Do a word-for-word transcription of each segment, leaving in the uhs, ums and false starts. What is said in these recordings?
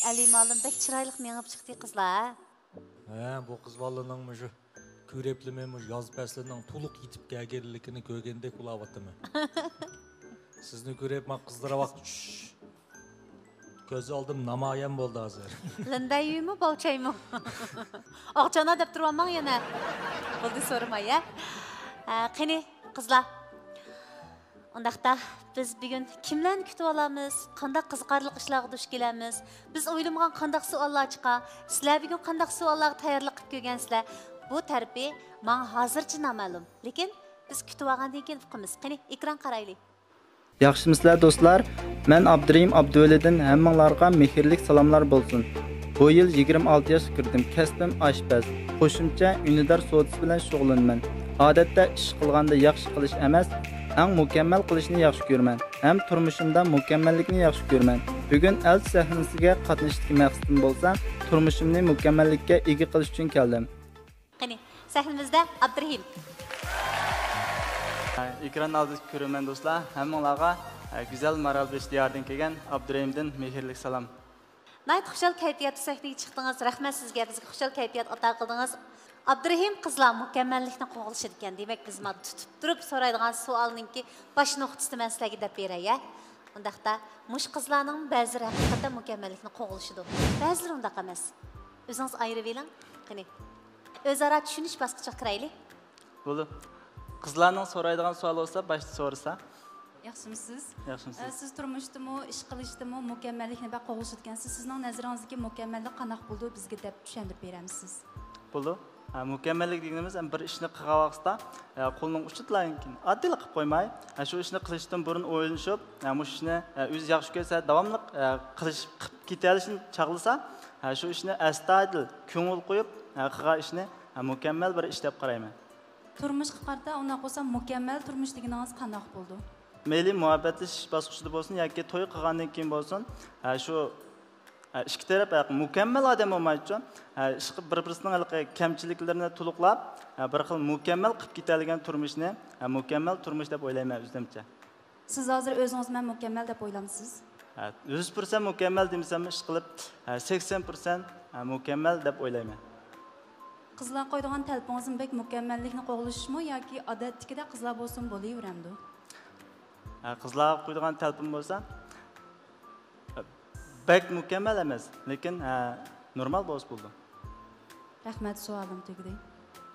ئەلى مۇئەللىم بەك چىرايلىق مېڭىپ چىقتى قىزلار. ھە، بۇ قىز بالىنىڭ مۇشۇ كۆرەپلىمە مۇشۇ ياز پەسلىنىڭ تولۇق يېتىپ كەلگەنلىكىنى كۆرگەندەك بولاۋاتىمەن. سىزنى كۆرۈپ، مانا قىزدىراۋاق چۈش. كۆز ئالدىم نامايان بولدى ھازىر. لىندەيۈمۇ، باۋچەيمۇ؟ ئاغچانا دەپ تۇرۇۋالماڭ يەنە. بولدى، سورىماي، ھە؟ ھە، قېنى، قىزلار. ئۇنداقتا، بىز بۈگۈن كىملەرنى كۈتۈۋالامىز؟ قانداق قىزىقارلىق ئىشلارغا دۇچ كېلەمىز؟ بىز ئويلىمىغان قانداق سوئاللار چىقار؟ سىلەر بۈگۈن قانداق سوئاللارغا تەييارلىق قىلىپ كۆرگەنسىلەر؟ بۇ تەرىپى ماڭا ھازىرچە نامەلۇم. لېكىن بىز كۈتۈۋالغاندىن كېيىن ئۇقىمىز. قېنى، ئېكران قارايلى. ياخشىمۇسىلەر دوستلار؟ مەن ئابدۇرېھىم ئابدۇۋەلىدىن ھەممىڭلارغا مېھىرلىك سالاملار بولسۇن. بۇ يىل يىگىرمە ئالتە ياشقا كىردىم، كەسپىم ئاشپەز، قوشۇمچە ئۈندىدار سودىسى بىلەن شۇغۇللىنىمەن. ئادەتتە ئىش قىلغاندا ياخشى قىلىش ئەمەس، ئەڭ مۇكەممەل قىلىشنى ياخشى كۆرىمەن ھەم تۇرمۇشۇمدا مۇكەممەللىكنى ياخشى كۆرىمەن. بۈگۈن ئەلچى سەھنىسىگە قاتنىشىشتىكى مەقسىتىم بولسا، تۇرمۇشۇمنى مۇكەممەللىككە ئىگە قىلىش ئۈچۈن كەلدىم. قېنى، سەھنىمىزدە ئابدۇرېھىم. ئېكران ئالدىدىكى كۆرۈرمەن دوستلار، ھەممىڭلارغا گۈزەل مارالبېشى دىيارىدىن كەلگەن ئابدۇرېھىمدىن مېھىرلىك سالام. ناھايىتى خۇشال كەيپىياتتا سەھنىگە چىقتىڭىز، رەھمەت سىزگە، بىزگە خۇشال كەيپىيات ئاتا قىلدىڭىز. ئابدۇرېھىم، قىزلار مۇكەممەللىكنى قوغلىشىدىكەن، دېمەك، بىز مانا تۇتۇپ تۇرۇپ سورايدىغان سوئالنىڭكى باش نۇقتىسىنى مەن سىلەرگە دەپ بېرەي، ھە؟ ئۇنداقتا، مۇشۇ قىزلارنىڭ بەزىلىرى ھەقىقەتەن مۇكەممەللىكنى قوغلىشىدۇ، بەزىلىرى ئۇنداق ئەمەس. ئۆزىڭىز ئايرىۋېلىڭ، قېنى. ئۆزئارا چۈشىنىش باسقۇچىغا كىرەيلى. بولدى. قىزلارنىڭ سورايدىغان سوئالى بولسا، باشتا سورىسا. ياخشىمۇسىز؟ ياخشىمۇسىز؟ ئە، سىز تۇرمۇشتىمۇ، ئىش قىلىشتىمۇ مۇكەممەللىكنى بەك قوغلىشىدىكەنسىز. سىزنىڭ نەزىرىڭىزدىكى مۇكەممەللىك قانداق بولىدۇ، بىزگە دەپ چۈشەندۈرۈپ بېرەمسىز؟ بولدى. ھە، مۇكەممەللىك دېگىنىمىز، ھەم بىر ئىشنى قىلغان ۋاقىتتا، ھە، قولنىڭ ئۇچىدا ئاددىيلا قىلىپ قويماي، ھە، شۇ ئىشنى قىلىشتىن بۇرۇن ئويلىنىشىپ، ھە، مۇشۇ ئىشنى، ھە، ئۆزى ياخشى كۆرسە، داۋاملىق، ھە، قىلىش، قىلىپ كېتەلىشىنى چاغلىسا، ھە، شۇ ئىشنى ئەستايىدىل، كۆڭۈل قويۇپ، ھە، قىلغان ئىشنى، ھە، مۇكەممەل بىر ئىش دەپ قارايمەن. تۇرمۇشقا قارىتا ئۇنداق بولسا، مۇكەممەل تۇرمۇش دېگىنىڭىز قانداق بولىدۇ؟ مەيلى مۇھەببەتلىشىش باسقۇچىدا بولسۇن ياكى توي قىلغاندىن كېيىن بولسۇن، ھە، شۇ، ھە، ئىككى تەرەپ، ھە، مۇكەممەل ئادەم بولمايدىچۇ. ھە، ئىشقىلىپ بىر-بىرسىنىڭ ھېلىقى كەمچىلىكلىرىنى تولۇقلاپ، ھە، بىر خىل مۇكەممەل قىلىپ كېتەلىگەن تۇرمۇشنى، ھە، مۇكەممەل تۇرمۇش دەپ ئويلايمەن ئۆزۈمچە. سىز ھازىر ئۆزىڭىزنى مەن مۇكەممەل دەپ ئويلامسىز؟ ھە، يۈز پىرسەنت مۇكەممەل دېمىسەممۇ، ئىشقىلىپ، ھە، سەكسەن پىرسەنت، ھە، مۇكەممەل دەپ ئويلايمەن. قىزلار قويىدىغان تەلىپىڭىزمۇ بەك مۇكەممەللىكنى قوغلىشىشمۇ ياكى ئادەتتىكىدەك قىزلار بولسىمۇ بولۇۋېرەمدۇ؟ ھە، قىزلارغا قويىدىغان تەلىپىم بولسا، بەك مۇكەممەل ئەمەس، لېكىن، ھە، نورمال بولسا بولىدۇ. رەھمەت، سوئالىم تۈگىدى.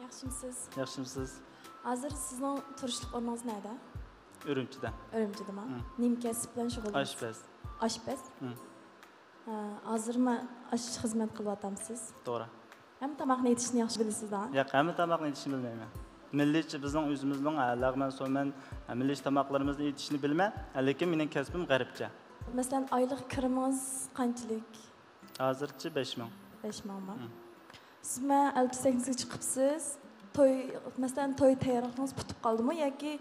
ياخشىمۇسىز؟ ياخشىمۇسىز؟ ھازىر سىزنىڭ تۇرۇشلۇق ئورنىڭىز نەدە؟ ئۈرۈمچىدە. ئۈرۈمچىدىما؟ مم. نېمە كەسىپ بىلەن شۇغۇللىنىسىز؟ ئاشپەز. ئاشپەز؟ مم. ھە، ھازىرمۇ ئاشۇ خىزمەت قىلىۋاتامسىز؟ توغرا. ھەممە تاماقنى ئېتىشنى ياخشى بىلىسىز-دە؟ ياق، ھەممە تاماقنى ئېتىشنى بىلمەيمەن. مىللىيچە بىزنىڭ ئۆزىمىزنىڭ، ھە، لەغمەن، سومەن، ھە، مىللىي تاماقلىرىمىزنى ئېتىشنى بىلىمەن، ھە، لېكىن مېنىڭ كەسپىم غەربچە. مەسىلەن، ئايلىق كىرىمىڭىز قانچىلىك؟ ھازىرچە بەش مىڭ. بەش مىڭما؟ مم. سىز مەن ئەلچى سەھنىسىگە چىقىپسىز، توي، مەسىلەن، توي تەييارلىقىڭىز پۈتۈپ قالدىمۇ ياكى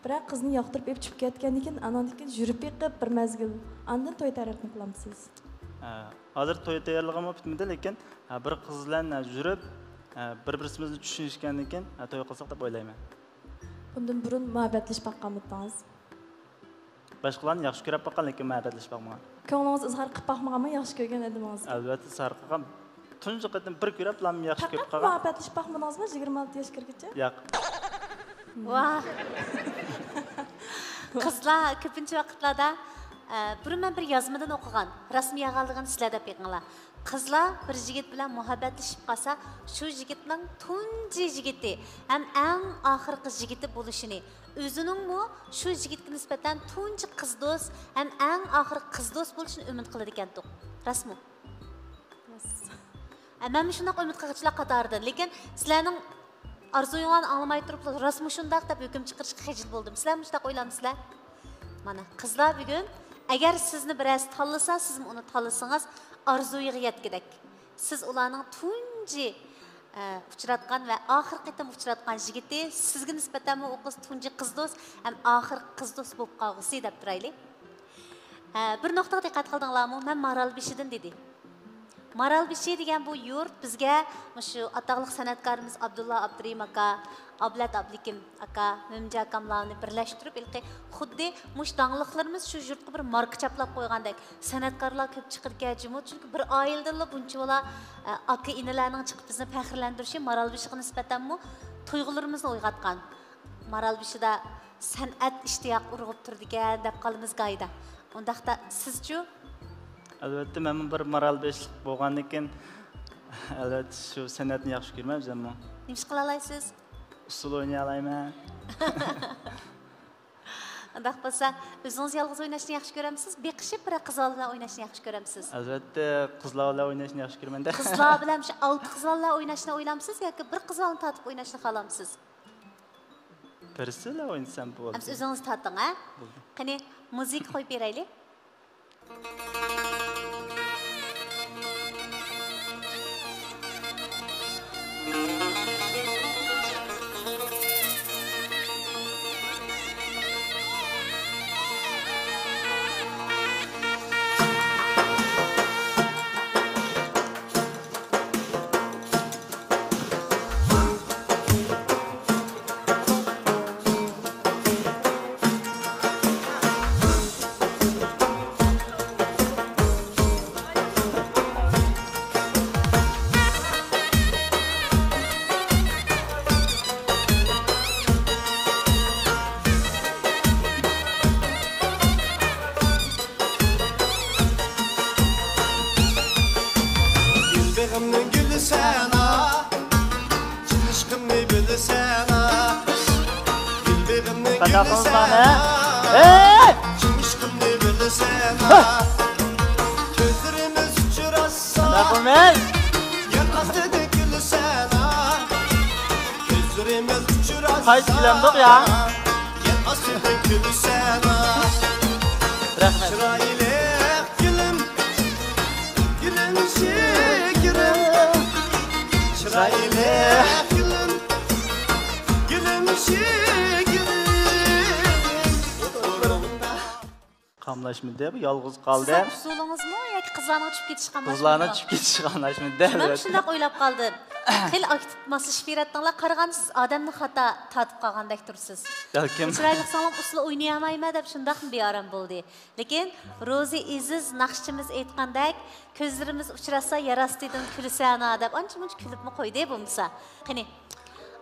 بىرەر قىزنى ياقتۇرۇپ ئېلىپ چىقىپ كەتكەندىن كېيىن، ئاناندىن كېيىن يۈرۈپ بېقىپ بىر مەزگىل، ئاندىن توي تەييارلىقىنى قىلامسىز؟ ھە، ھازىر توي تەييارلىقىمۇ پۈتمىدى، لېكىن، ھە، بىر قىز بىلەن، ھە، يۈرۈپ، ھە، بىر-بىرسىمىزنى چۈشىنىشكەندىن كېيىن، ھە، توي قىلساق دەپ ئويلايمەن. بۇندىن بۇرۇن مۇھەببەتلىشىپ باققانمىدىڭىز؟ باشقىلارنى ياخشى كۆرۈپ باققان، لېكىن مۇھەببەتلىشىپ باقمىغان. كۆڭلىڭىز ئىزھار قىلىپ باقمىغانمۇ ياخشى كۆرگەن ئادىمىڭىزگە؟ ئەلۋەتتە، ئىزھار قىلغان. تۇنجى قېتىم بىر كۆرۈپلا ياخشى كۆرۈپ قالغان. مۇھەببەتلىشىپ باقمىدىڭىزمۇ يىگىرمە ئالتە ياشقا كىرگۈچە؟ ياق. ۋاھ. قىزلار كۆپىنچە ۋاقىتلاردا، ئە، بۇرۇن مەن بىر يازمىدىن ئوقۇغان، راستمۇ يالغانلىقىنى سىلەر دەپ بېقىڭلار. قىزلار بىر يىگىت بىلەن مۇھەببەتلىشىپ قالسا، شۇ يىگىتنىڭ تۇنجى يىگىتى ھەم ئەڭ ئاخىرقى يىگىتى بولۇشىنى، ئۆزىنىڭمۇ شۇ يىگىتكە نىسبەتەن تۇنجى قىز دوست ھەم ئەڭ ئاخىرقى قىز دوست بولۇشىنى ئۈمىد قىلىدىكەنتۇق. راستمۇ؟ راست. ئە، مەنمۇ شۇنداق ئۈمىد قىلغۇچىلار قاتارىدىن. لېكىن سىلەرنىڭ ئارزۇيۇڭلارنى ئاڭلىماي تۇرۇپ، راستمۇ شۇنداق دەپ ھۆكۈم چىقىرىشقا خىجىل بولدۇم. سىلەرمۇ شۇنداق ئويلامسىلەر؟ مانا، قىزلار بۈگۈن، ئەگەر سىزنى بىرەرسى تاللىسا، سىزمۇ ئۇنى تاللىسىڭىز، ئارزۇيىغا يەتكۈدەك. سىز ئۇلارنىڭ تۇنجى، ئە، ئۇچراتقان ۋە ئاخىرقى قېتىم ئۇچراتقان يىگىتى، سىزگە نىسبەتەنمۇ ئۇ قىز تۇنجى قىز دوست ھەم ئاخىرقى قىز دوست بولۇپ قالغۇسى دەپ تۇرايلى. ئە، بىر نۇقتىغا دىققەت قىلدىڭلارمۇ؟ مەن مارالبېشىدىن دېدى. مارالبېشى دېگەن بۇ يۇرت بىزگە مۇشۇ ئاتاقلىق سەنئەتكارىمىز ئابدۇللا ئابدۇرېھىم ئاكا، ئابلەت ئابلىكىم ئاكا، مۆمىنجان ئاكاملارنى بىرلەشتۈرۈپ، ھېلىقى خۇددى مۇشۇ داڭلىقلىرىمىز شۇ يۇرتقا بىر ماركا چاپلاپ قويغاندەك. سەنئەتكارلار كۆپ چىقىدىكەن جۇمۇ، چۈنكى بىر ئائىلىدىنلا بۇنچە بالا، ئە، ئاكا ئىنىلەرنىڭ چىقىپ بىزنى پەخىرلەندۈرۈشى مارالبېشىغا نىسبەتەنمۇ تۇيغۇلىرىمىزنى ئويغاتقان. مارالبېشىدا سەنئەت ئىشتىياقى ئۇرغۇپ تۇرىدىكەن دەپ قالىمىز گاھىدا. ئۇنداقتا سىزچۇ؟ ئەلۋەتتە، مەنمۇ بىر مارالبېشىلىق بولغاندىن كېيىن، ئەلۋەتتە، شۇ سەنئەتنى ياخشى كۆرىمەن ئۆزۈممۇ. نېمە ئىش قىلالايسىز؟ ئۇسسۇل ئوينىيالايمەن. ئۇنداق بولسا، ئۆزىڭىز يالغۇز ئويناشنى ياخشى كۆرەمسىز، بېقىشىپ بىرەر قىز بالا بىلەن ئويناشنى ياخشى كۆرەمسىز؟ ئەلۋەتتە، قىز بالا بىلەن ئويناشنى ياخشى كۆرىمەن-دە. قىزلار بىلەن شۇ ئالتە قىز بالا بىلەن ئويناشنى ئويلامسىز ياكى بىر قىز بالىنى تارتىپ ئويناشنى خالامسىز؟ بىرسى بىلەن ئوينىسام بولدى. ئەمسە ئۆزىڭىز تارتىڭ، ھە؟ بولدى. قېنى، مۇزىكا قويۇپ بېرەيلى. گۈل بېغىمنىڭ گۈلى سەن، چىلىشقىمنى بىلىسەن. گۈل بېغىمنىڭ گۈلى سەن، چىلىشقىمنى بىلىسەن. كۆزلىرىمىز ئۇچراشسا، يەر ئاستىدا كۈلىسەن. كۆزلىرىمىز ئۇچراشسا، قايتا كېلەمدۇق يا؟ يەر ئاستىدا كۈلىسەن. رەھمەت. چىرايلىق گۈلۈم، گۈلۈم شېكىرىم. چىرايلىق گۈلۈم، گۈلۈم شېكىرىم. قاملاشمىدى، بۇ يالغۇز قالدى. سىزنىڭ ئۇسۇلىڭىزمۇ ياكى قىزلارنىڭ چۈشۈپ كېتىشىگە قاملاشمىدىمۇ؟ قىزلارنىڭ چۈشۈپ كېتىشىگە قاملاشمىدى، مەن ئەلۋەتتە. شۇنداق ئويلاپ قالدىم. خېلى ئاكتىپ ماسلىشىپ يۈرەتتىڭلار، قارىغاندا سىز ئادەمنى خاتا تارتىپ قالغاندەك تۇرىسىز. بەلكىم. چىرايلىق ساڭلام ئۇسسۇل ئوينىيالمايمەن دەپ شۇنداقمۇ بىئارام بولدى. لېكىن روزى ئېزىز ناخشىچىمىز ئېيتقاندەك، كۆزلىرىمىز ئۇچراشسا يەر ئاستىدىن كۈلىسەن ھا دەپ ئانچە مۇنچە كۈلۈپمۇ قويدى بولمىسا. قېنى،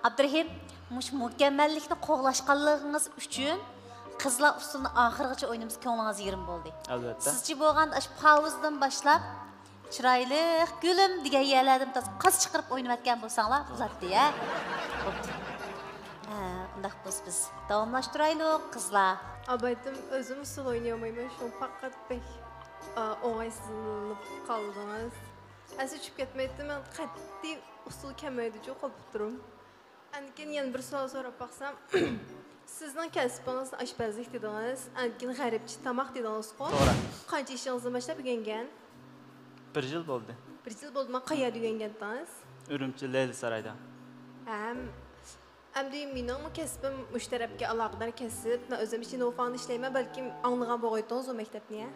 ئابدۇرېھىم، مۇشۇ مۇكەممەللىكنى قوغلاشقانلىقىڭىز ئۈچۈن قىزلار ئۇسسۇلنى ئاخىرغىچە ئوينىمىسا كۆڭلىڭىز يېرىم بولدى. ئەلۋەتتە. سىزچە بولغان ئاشۇ پاۋۇزدىن باشلاپ، چىرايلىق گۈلۈم دېگەن يەرلەردىن بىر قاز چىقىرىپ ئوينىۋەتكەن بولساڭلار بولاتتى، ھە؟ بوپتۇ. ھە، ئۇنداق بولسا بىز داۋاملاشتۇرايلۇق، قىزلار. ئابايتىم ئۆزۈم ئۇسسۇل ئوينىيالمايمەن، شۇڭا پەقەت بەك، ئا، ئوڭايسىزلىنىپ قالدىڭىز. ئەسلى چۈشۈپ كەتمەيتتىم، مەن قەتئىي ئۇسسۇل كەلمەيدۇچۇ قوپۇپ تۇرۇم. ئاندىن كېيىن يەنە بىر سوئال سوراپ باقسام، سىزنىڭ كەسپىڭىز ئاشپەزلىك دېدىڭىز، ئاندىن كېيىن غەربچە تاماق دېدىڭىزغۇ؟ توغرا. قانچە يېشىڭىزدىن باشلاپ ئۆگەنگەن؟ بىر يىل بولدى. بىر يىل بولدىمۇ؟ قەيەردە ئۆگەنگەنتىڭىز؟ ئۈرۈمچى لەيلى سارايدا. ھەم، ئەمدى مېنىڭمۇ كەسپىم مۇشۇ تەرەپكە ئالاقىدار كەسىپ. مەن ئۆزۈم شىنوفاڭدا ئىشلەيمەن، بەلكىم ئاڭلىغان بولغايتىڭىز ئۇ مەكتەپنى، ھە؟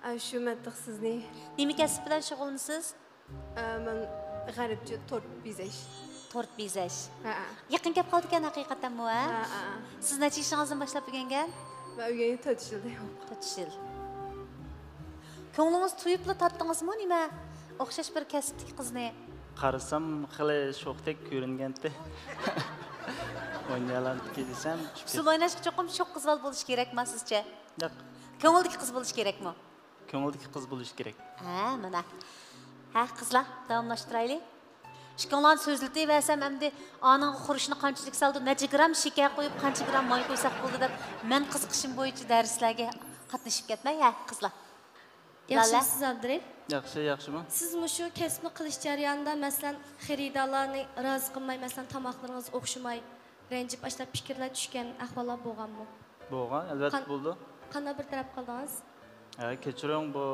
ئە، شۇ مەنتىق سىزنى. نېمە كەسىپ بىلەن شۇغۇللىنىسىز؟ ئە، مەن غەربچە تورت بېزەش. تورت بېزەش. ھەئە. يېقىن كەپ قالىدىكەن ھەقىقەتەنمۇ، ھە؟ ھەئە. سىز نەچچە يېشىڭىزدىن باشلاپ ئۆگەنگەن؟ مەن ئۆگەنگىلى تۆت يىلدىن يۇقىرى. تۆت يىل. كۆڭلىڭىز تويۇپلا تارتتىڭىزمۇ نېمە؟ ئوخشاش بىر كەسىپتىكى قىزنى. قارىسام خېلى شوختەك كۆرۈنگەنتى. ئوينىيالامتىكى دېسەم، ئۇسسۇل ئويناشقا چوقۇم شوخ قىز بالا بولۇشى كېرەكما سىزچە؟ ياق. كۆڭۈلدىكى قىز بولۇشى كېرەكمۇ؟ كۆڭۈلدىكى قىز بولۇشى كېرەك. ھە، مانا. ھە، قىزلار، داۋاملاشتۇرايلى. ئىككىڭلارنى سۆزلىتىۋەرسەم، ئەمدى ئانىڭغا خۇرۇچنى قانچىلىك سالدى، نەچچە گرام شېكەر قويۇپ، قانچە گرام ماي قويساق بولدى دەپ، مەن قىزىقىشىم بويىچە دەرسلەرگە قاتنىشىپ كەتمەي، ھە، قىزلار. لالە. ياخشىمۇسىز، ئابدۇرېھىم؟ ياخشى، ياخشىمۇ؟ سىز مۇشۇ كەسىپنى قىلىش جەريانىدا، مەسىلەن، خېرىدارلارنى رازى قىلماي، مەسىلەن، تاماقلىرىڭىز ئوخشىماي، رەنجىپ، ئاشۇنداق پىكىرلەر چۈشكەن ئەھۋاللار بولغانمۇ؟ بولغان، ئەلۋەتتە قان-، بولىدۇ. قانداق بىر تەرەپ قىلدىڭىز؟ ھە، كەچۈرۈڭ، بۇ،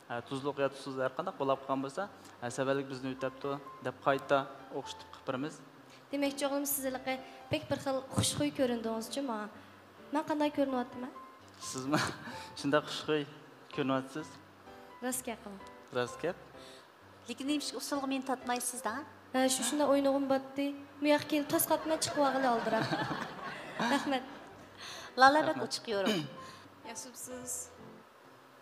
ھە، تۇزلۇق يا تۇزسىز ھەر قانداق بولاپ قالغان بولسا، ھە، سەۋەنلىك بىزنى ئۆتەپتۇ دەپ قايتا ئوخشىتىپ قىلىپ بېرىمىز. دېمەكچى بولغىنىم، سىز ھېلىقى بەك بىر خىل خۇشخۇي كۆرۈندىڭىزچۇ ماڭا؟ مەن قانداق كۆرۈنۈۋاتىمەن؟ سىزمۇ شۇنداق خۇشخۇي كۆرۈنۈۋاتىسىز. راست گەپ قىلىڭ. راست گەپ. لېكىن نېمىشقا ئۇسسۇلغا مېنى تارتمايسىز دە؟ ھە، شۇ شۇنداق ئوينىغۇم باتتى. مۇياققا كېلىپ تاس قاتماي چىقىۋالغىلى ئالدىراپ. رەھمەت. لالە بەك ئوچۇق يورۇق. ياخشىمسىز؟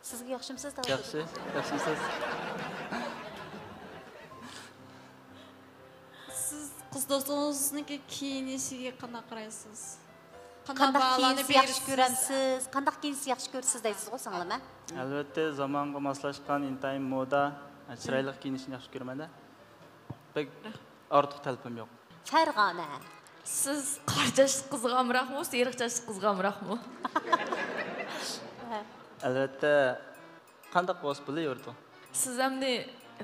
سىزگە ياخشىمسىز؟ ياخشى، ياخشىمسىز؟ سىز قىز دوستىڭىزنىڭكى كىيىنىشىگە قانداق قارايسىز؟ قانداق كىيىنسە ياخشى كۆرەمسىز؟ قانداق كىيىنسە ياخشى كۆرىسىز دەيسىزغۇ، سىڭلىم، ھە؟ ئەلۋەتتە، زامانغا ماسلاشقان، ئىنتايىن مودا، چىرايلىق كىيىنىشنى ياخشى كۆرىمەن-دە. بەك ئارتۇق تەلىپىم يوق. فەرغانە. سىز قارا چاچلىق قىزغا ئامراقمۇ، سېرىق چاچلىق قىزغا ئامراقمۇ؟ ئەلۋەتتە، قانداق بولسا بولۇۋېرىدۇ. سىز ئەمدى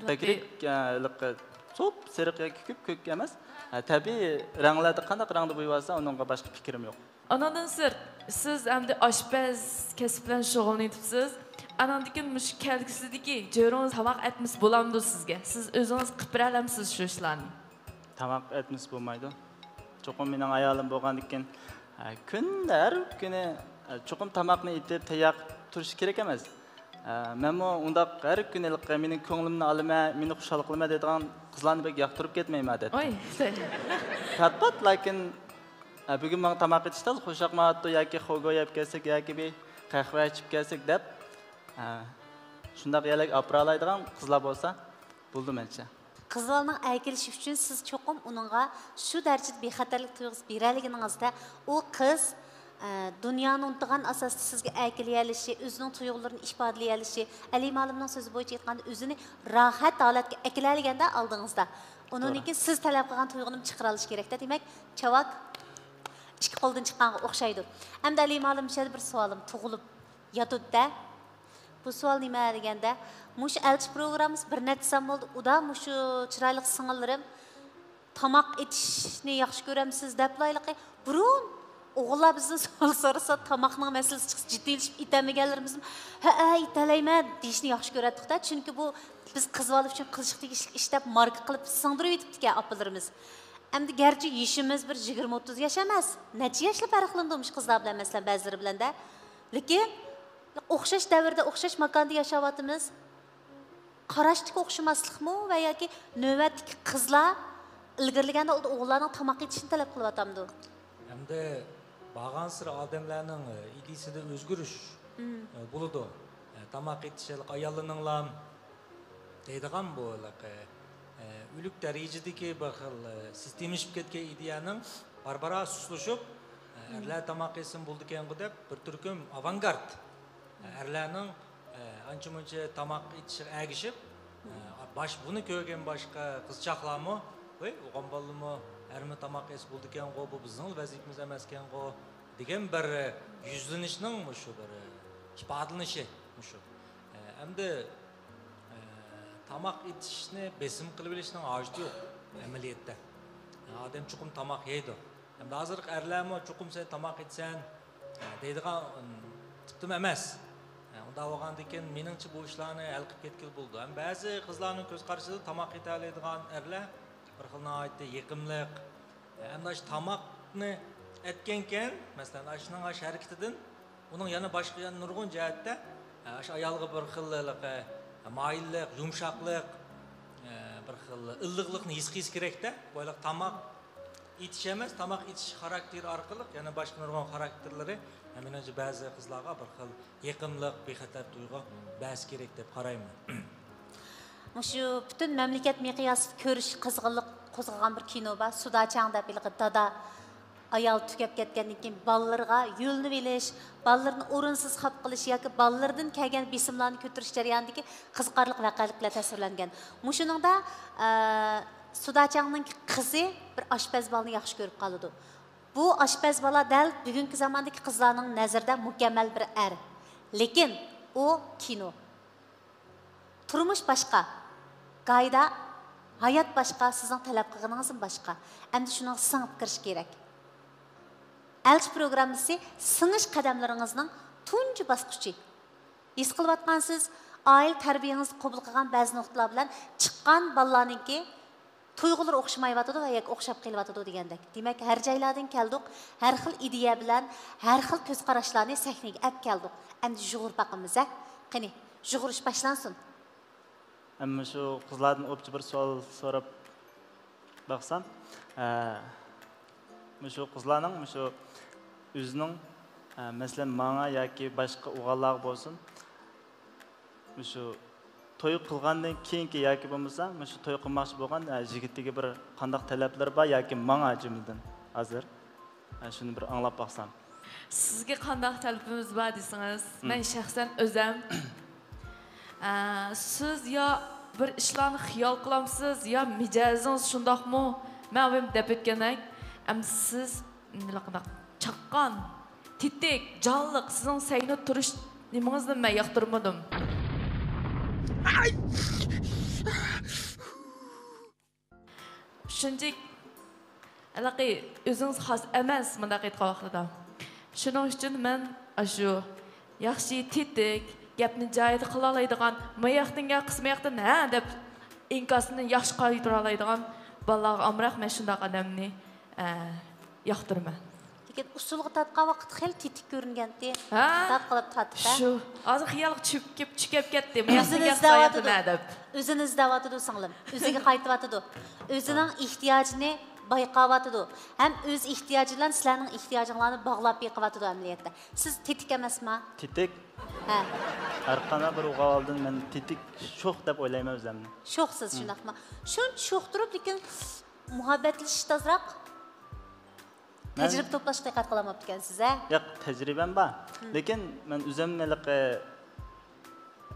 بەكرەك، ئە، ھېلىقى سوپ سېرىق ياكى كۆپ كۆك ئەمەس. ھە، تەبىئىي رەڭلەردە قانداق رەڭدە بويىۋالسا، ئۇنىڭغا باشقا پىكرىم يوق. ئانىڭدىن سىرت، سىز ئەمدى ئاشپەز كەسىپ بىلەن شۇغۇللىنىۋېتىپسىز. ئانىڭدىن كېيىن مۇشۇ كەلگۈسىدىكى جۆرىڭىز تاماق ئەتمىسە بولامدۇ سىزگە؟ سىز ئۆزىڭىز قىلىپ بېرەلەمسىز شۇ ئىشلارنى؟ تاماق ئەتمىسە بولمايدۇ. چوقۇم مېنىڭ ئايالىم بولغاندىكىن، ھە، كۈندە ھەر كۈنى، ھە، چوقۇم تاماقنى ئېتىپ تەييار تۇرۇشى كېرەك ئەمەس. ھە، مەنمۇ ئۇنداق ھەر كۈنى ھېلىقى مېنىڭ كۆڭلۈمنى ئالىمەن، مېنى خۇشال قىلىمەن دەيدىغان قىزلارنى بەك ياقتۇرۇپ كەتمەيمەن ئادەتتە. ئوي، پات-پات، لېكىن، ھە، بۈگۈن ماڭا تاماق ئېتىشتا خۇشياقمايۋاتىدۇ ياكى خوگو يەپ كەلسەك ياكى بىر قەھۋە ئىچىپ كەلسەك دەپ، ھە، شۇنداق يەرلەرگە ئاپىرالايدىغان قىزلار بولسا بولىدۇ مەنچە. قىز بالىنىڭ ئەركىلىشى ئۈچۈن سىز چوقۇم ئۇنىڭغا شۇ دەرىجىدە بىخەتەرلىك تۇيغۇسى بېرەلىگىنىڭىزدە، ئۇ قىز، ئە، دۇنيانى ئۇنتۇغان ئاساستا سىزگە ئەركىلىيەلىشى، ئۆزىنىڭ تۇيغۇلىرىنى ئىپادىلىيەلىشى، ئەلى مالىمنىڭ سۆزى بويىچە ئېيتقاندا، ئۆزىنى راھەت ھالەتكە ئەكېلەلىگەندە ئالدىڭىزدا، ئۇنىڭدىن كېيىن سىز تەلەپ قىلغان تۇيغۇنى چىقىرالىشى كېرەكتە. دېمەك، چاۋاك ئىككى قولدىن چىققانغا ئوخشايدۇ. ئەمدى ئەلى مالىم، مۇشۇ يەردە بىر سوئالىم تۇغۇلۇپ ياتىدۇ-دە. بۇ سوئال نېمە دېگەندە، مۇشۇ ئەلچى پروگراممىسى بىر نەچچە سان بولدى. ئۇدا مۇشۇ چىرايلىق سىڭىللىرىم تاماق ئېتىشنى ياخشى كۆرەمسىز دەپلا ھېلىقى بۇرۇن ئوغۇللار بىزدىن سوئال سورىسا، تاماقنىڭ مەسىلىسى چىقسا جىددىيلىشىپ ئېتەلمىگەنلىرىمىزمۇ، ھەئە، ئېتەلەيمەن دېيىشنى ياخشى كۆرەتتۇق-دە. چۈنكى بۇ بىز قىز بالا ئۈچۈن قىلىشقا تېگىشلىك ئىش دەپ ماركا قىلىپ سىڭدۈرۈۋېتىپتىكەن ئاپىلىرىمىز. ئەمدى گەرچە يېشىمىز بىر يىگىرمە ئوتتۇز ياش ئەمەس، نەچچە ياشلا پەرقلىنىدۇ مۇشۇ قىزلار بىلەن، مەسىلەن، بەزىلىرى بىلەن-دە. لېكىن ئوخشاش دەۋردە، ئوخشاش ماكاندا ياشاۋاتىمىز. قاراشتىكى ئوخشىماسلىقمۇ ۋە ياكى نۆۋەتتىكى قىزلار ئىلگىرىلىگەندە ئالدى ئوغۇللارنىڭ تاماق ئېتىشىنى تەلەپ قىلىۋاتامدۇ؟ ئەمدى بارغانسېرى ئادەملەرنىڭ، ئە، ئىدىيىسىدە ئۆزگىرىش، ئە، بولىدۇ. ئە، تاماق ئېتىش ھېلىقى ئاياللارنىڭلام دەيدىغان بۇ ھېلىقى، ئە، ئۆلۈك دەرىجىدىكى بىر خىل، ئە، سىستېمىلىشىپ كەتكەن ئىدىيەنىڭ بارا-بارا سۇسلىشىپ، ئە، ئەرلەر تاماق يېسىمۇ بولىدىكەنغۇ دەپ بىر تۈركۈم ئاۋانگارد، ئە، ئەرلەرنىڭ، ئە، ئانچە-مۇنچە تاماق ئېتىشىغا ئەگىشىپ، ئە، باش-، بۇنى كۆرگەن باشقا قىزچاقلارمۇ، ۋەي، ئوغۇل بالىلىرىمۇ ئەرمۇ تاماق يېسە بولىدىكەنغۇ، بۇ بىزنىڭ ۋەزىپىمىز ئەمەسكەنغۇ، دېگەن بىر يۈزلىنىشنىڭ مۇشۇ بىر ئىپادىلىنىشى مۇشۇ. ئەمدى، تاماق ئېتىشنى بېسىم قىلىۋېلىشنىڭ ھاجىتى يوق ئەمەلىيەتتە. ئادەم چوقۇم تاماق يەيدۇ. ئەمدى ھازىرقى ئەرلەرمۇ چوقۇم سەن تاماق ئېتىسەن دەيدىغان تىپتىمۇ ئەمەس. ئۇنداق بولغاندىكىن مېنىڭچە بۇ ئىشلارنى ھەل قىلىپ كەتكىلى بولىدۇ. ھەم بەزى قىزلارنىڭ كۆز قارىشىدا تاماق ئېتەلەيدىغان ئەرلەر بىر خىل ناھايىتى يېقىملىق، ئەمدى ئاشۇ تاماقنى ئەتكەنكەن، مەسىلەن، ئاشۇنىڭ ئاشۇ ھەرىكىتىدىن ئۇنىڭ يەنە باشقا، يەنە نۇرغۇن جەھەتتە، ئاشۇ ئايالغا بىر خىل ھېلىقى مايىللىق، يۇمشاقلىق، بىر خىل ئىللىقلىقنى ھېس قىلىش كېرەكتە. بۇ ھېلىقى تاماق ئېتىش ئەمەس، تاماق ئېتىش خاراكتېرى ئارقىلىق يەنە باشقا نۇرغۇن خاراكتېرلىرى، مېنىڭچە، بەزى قىزلارغا بىر خىل يېقىملىق، بىخەتەر تۇيغۇ بەرسە كېرەك دەپ قارايمەن. مۇشۇ پۈتۈن مەملىكەت مىقياسىدا كۆرۈش قىزغىنلىق قوزغىغان بىر كىنو بار، سۇداچاڭ دەپ، ھېلىقى دادا ئايال تۈگەپ كەتكەندىن كېيىن بالىلىرىغا يۆلىنىۋېلىش، بالىلىرىنى ئورۇنسىز خاپا قىلىش ياكى بالىلىرىدىن كەلگەن بېسىملارنى كۆتۈرۈش جەريانىدىكى قىزىقارلىق ۋەقەلىكلەر تەسۋىرلەنگەن. مۇشۇنىڭدا، ئە، سۇداچاڭنىڭ قىزى بىر ئاشپەز بالىنى ياخشى كۆرۈپ قالىدۇ. بۇ ئاشپەز بالا دەل بۈگۈنكى زاماندىكى قىزلارنىڭ نەزىرىدە مۇكەممەل بىر ئەر. لېكىن ئۇ كىنو. تۇرمۇش باشقا، گاھىدا ھايات باشقا، سىزنىڭ تەلەپ قىلغىنىڭىزمۇ باشقا. ئەمدى شۇنىڭغا سىڭىپ كىرىش كېرەك. ئەلچى پروگراممىسى سىڭىش قەدەملىرىڭىزنىڭ تۇنجى باسقۇچى. ھېس قىلىۋاتقانسىز، ئائىلە تەربىيەڭىزدە قوبۇل قىلغان بەزى نۇقتىلار بىلەن چىققان بالىلارنىڭكى تۇيغۇلىرى ئوخشىمايۋاتىدۇ ۋە ياكى ئوخشاپ قېلىۋاتىدۇ دېگەندەك. دېمەك، ھەر جايلاردىن كەلدۇق، ھەر خىل ئىدىيە بىلەن، ھەر خىل كۆز قاراشلارنى سەھنىگە ئەپ كەلدۇق. ئەمدى يۇغۇرۇپ باقىمىز، ھە؟ قېنى، يۇغۇرۇش باشلانسۇن. ئەمما شۇ قىزلاردىن ئوپچە بىر سوئال سوراپ باقسام، ئە، مۇشۇ قىزلارنىڭ مۇشۇ ئۆزىنىڭ، ئە، مەسىلەن، ماڭا ياكى باشقا ئوغۇللارغا بولسۇن، مۇشۇ توي قىلغاندىن كېيىنكى ياكى بولمىسا مۇشۇ توي قىلماقچى بولغان، ئە، يىگىتىگە بىر قانداق تەلەپلىرى بار ياكى ماڭا جۈملىدىن ھازىر، ئە، شۇنى بىر ئاڭلاپ باقسام. سىزگە قانداق تەلىپىمىز بار دېسىڭىز، مەن شەخسەن ئۆزەم، ئە، سىز يا بىر ئىشلارنى خىيال قىلامسىز، يا مىجەزىڭىز شۇنداقمۇ؟ مەن ئاۋۇ دەپ ئۆتكەندەك، ئەمدى سىز نېمىلىقىنداق چاققان، تېتىك، جانلىق، سىزنىڭ سەھنىدە تۇرۇش نېمىڭىزنى مەن ياقتۇرمىدىم. شۇنچە ھېلىقى ئۆزىڭىز خاس ئەمەس، مۇنداق ئېيتقان ۋاقتىدا. شۇنىڭ ئۈچۈن مەن ئاشۇ ياخشى، تېتىك، گەپنى جايىدا قىلالايدىغان، ماياقتىن گەپ قىلسا ماياقتىن ھە دەپ ئىنكاسىنى ياخشى قايتۇرالايدىغان بالىلارغا ئامراق مەن شۇنداق ئادەمنى، ئە، ياقتۇرىمەن. لېكىن ئۇسسۇلغا تارتقان ۋاقىتتا خېلى تېتىك كۆرۈنگەنتى. ھە؟ تارتقىلىپ تارتىپ، ھە؟ شۇ. ھازىر خىيالغا چۈشۈپ كېلىپ، چۈشۈپ كەتتى. ئۆزىنى ئىزدەۋاتىدۇ. ئۆزىنى ئىزدەۋاتىدۇ، سىڭلىم. ئۆزىگە قايتىۋاتىدۇ. ئۆزىنىڭ ئېھتىياجىنى بايقاۋاتىدۇ. ھەم ئۆز ئېھتىياجى بىلەن سىلەرنىڭ ئېھتىياجىڭلارنى باغلاپ بېقىۋاتىدۇ ئەمەلىيەتتە. سىز تېتىك ئەمەسما؟ تېتىك. ھە. ھەر قانداق بىر ئوغۇل بالىدىن مەن تېتىك، شوخ دەپ ئويلايمەن ئۆزۈمنى. شوخسىز، شۇنداقمۇ؟ شۇنچە شوخ تۇرۇپ، لېكىن مۇھەببەتلىشىشتە ئازراق تەجرىبە توپلاشقا دىققەت قىلالماپتىكەنسىز، ھە؟ ياق، تەجرىبەم بار. لېكىن مەن ئۆزۈم ھېلىقى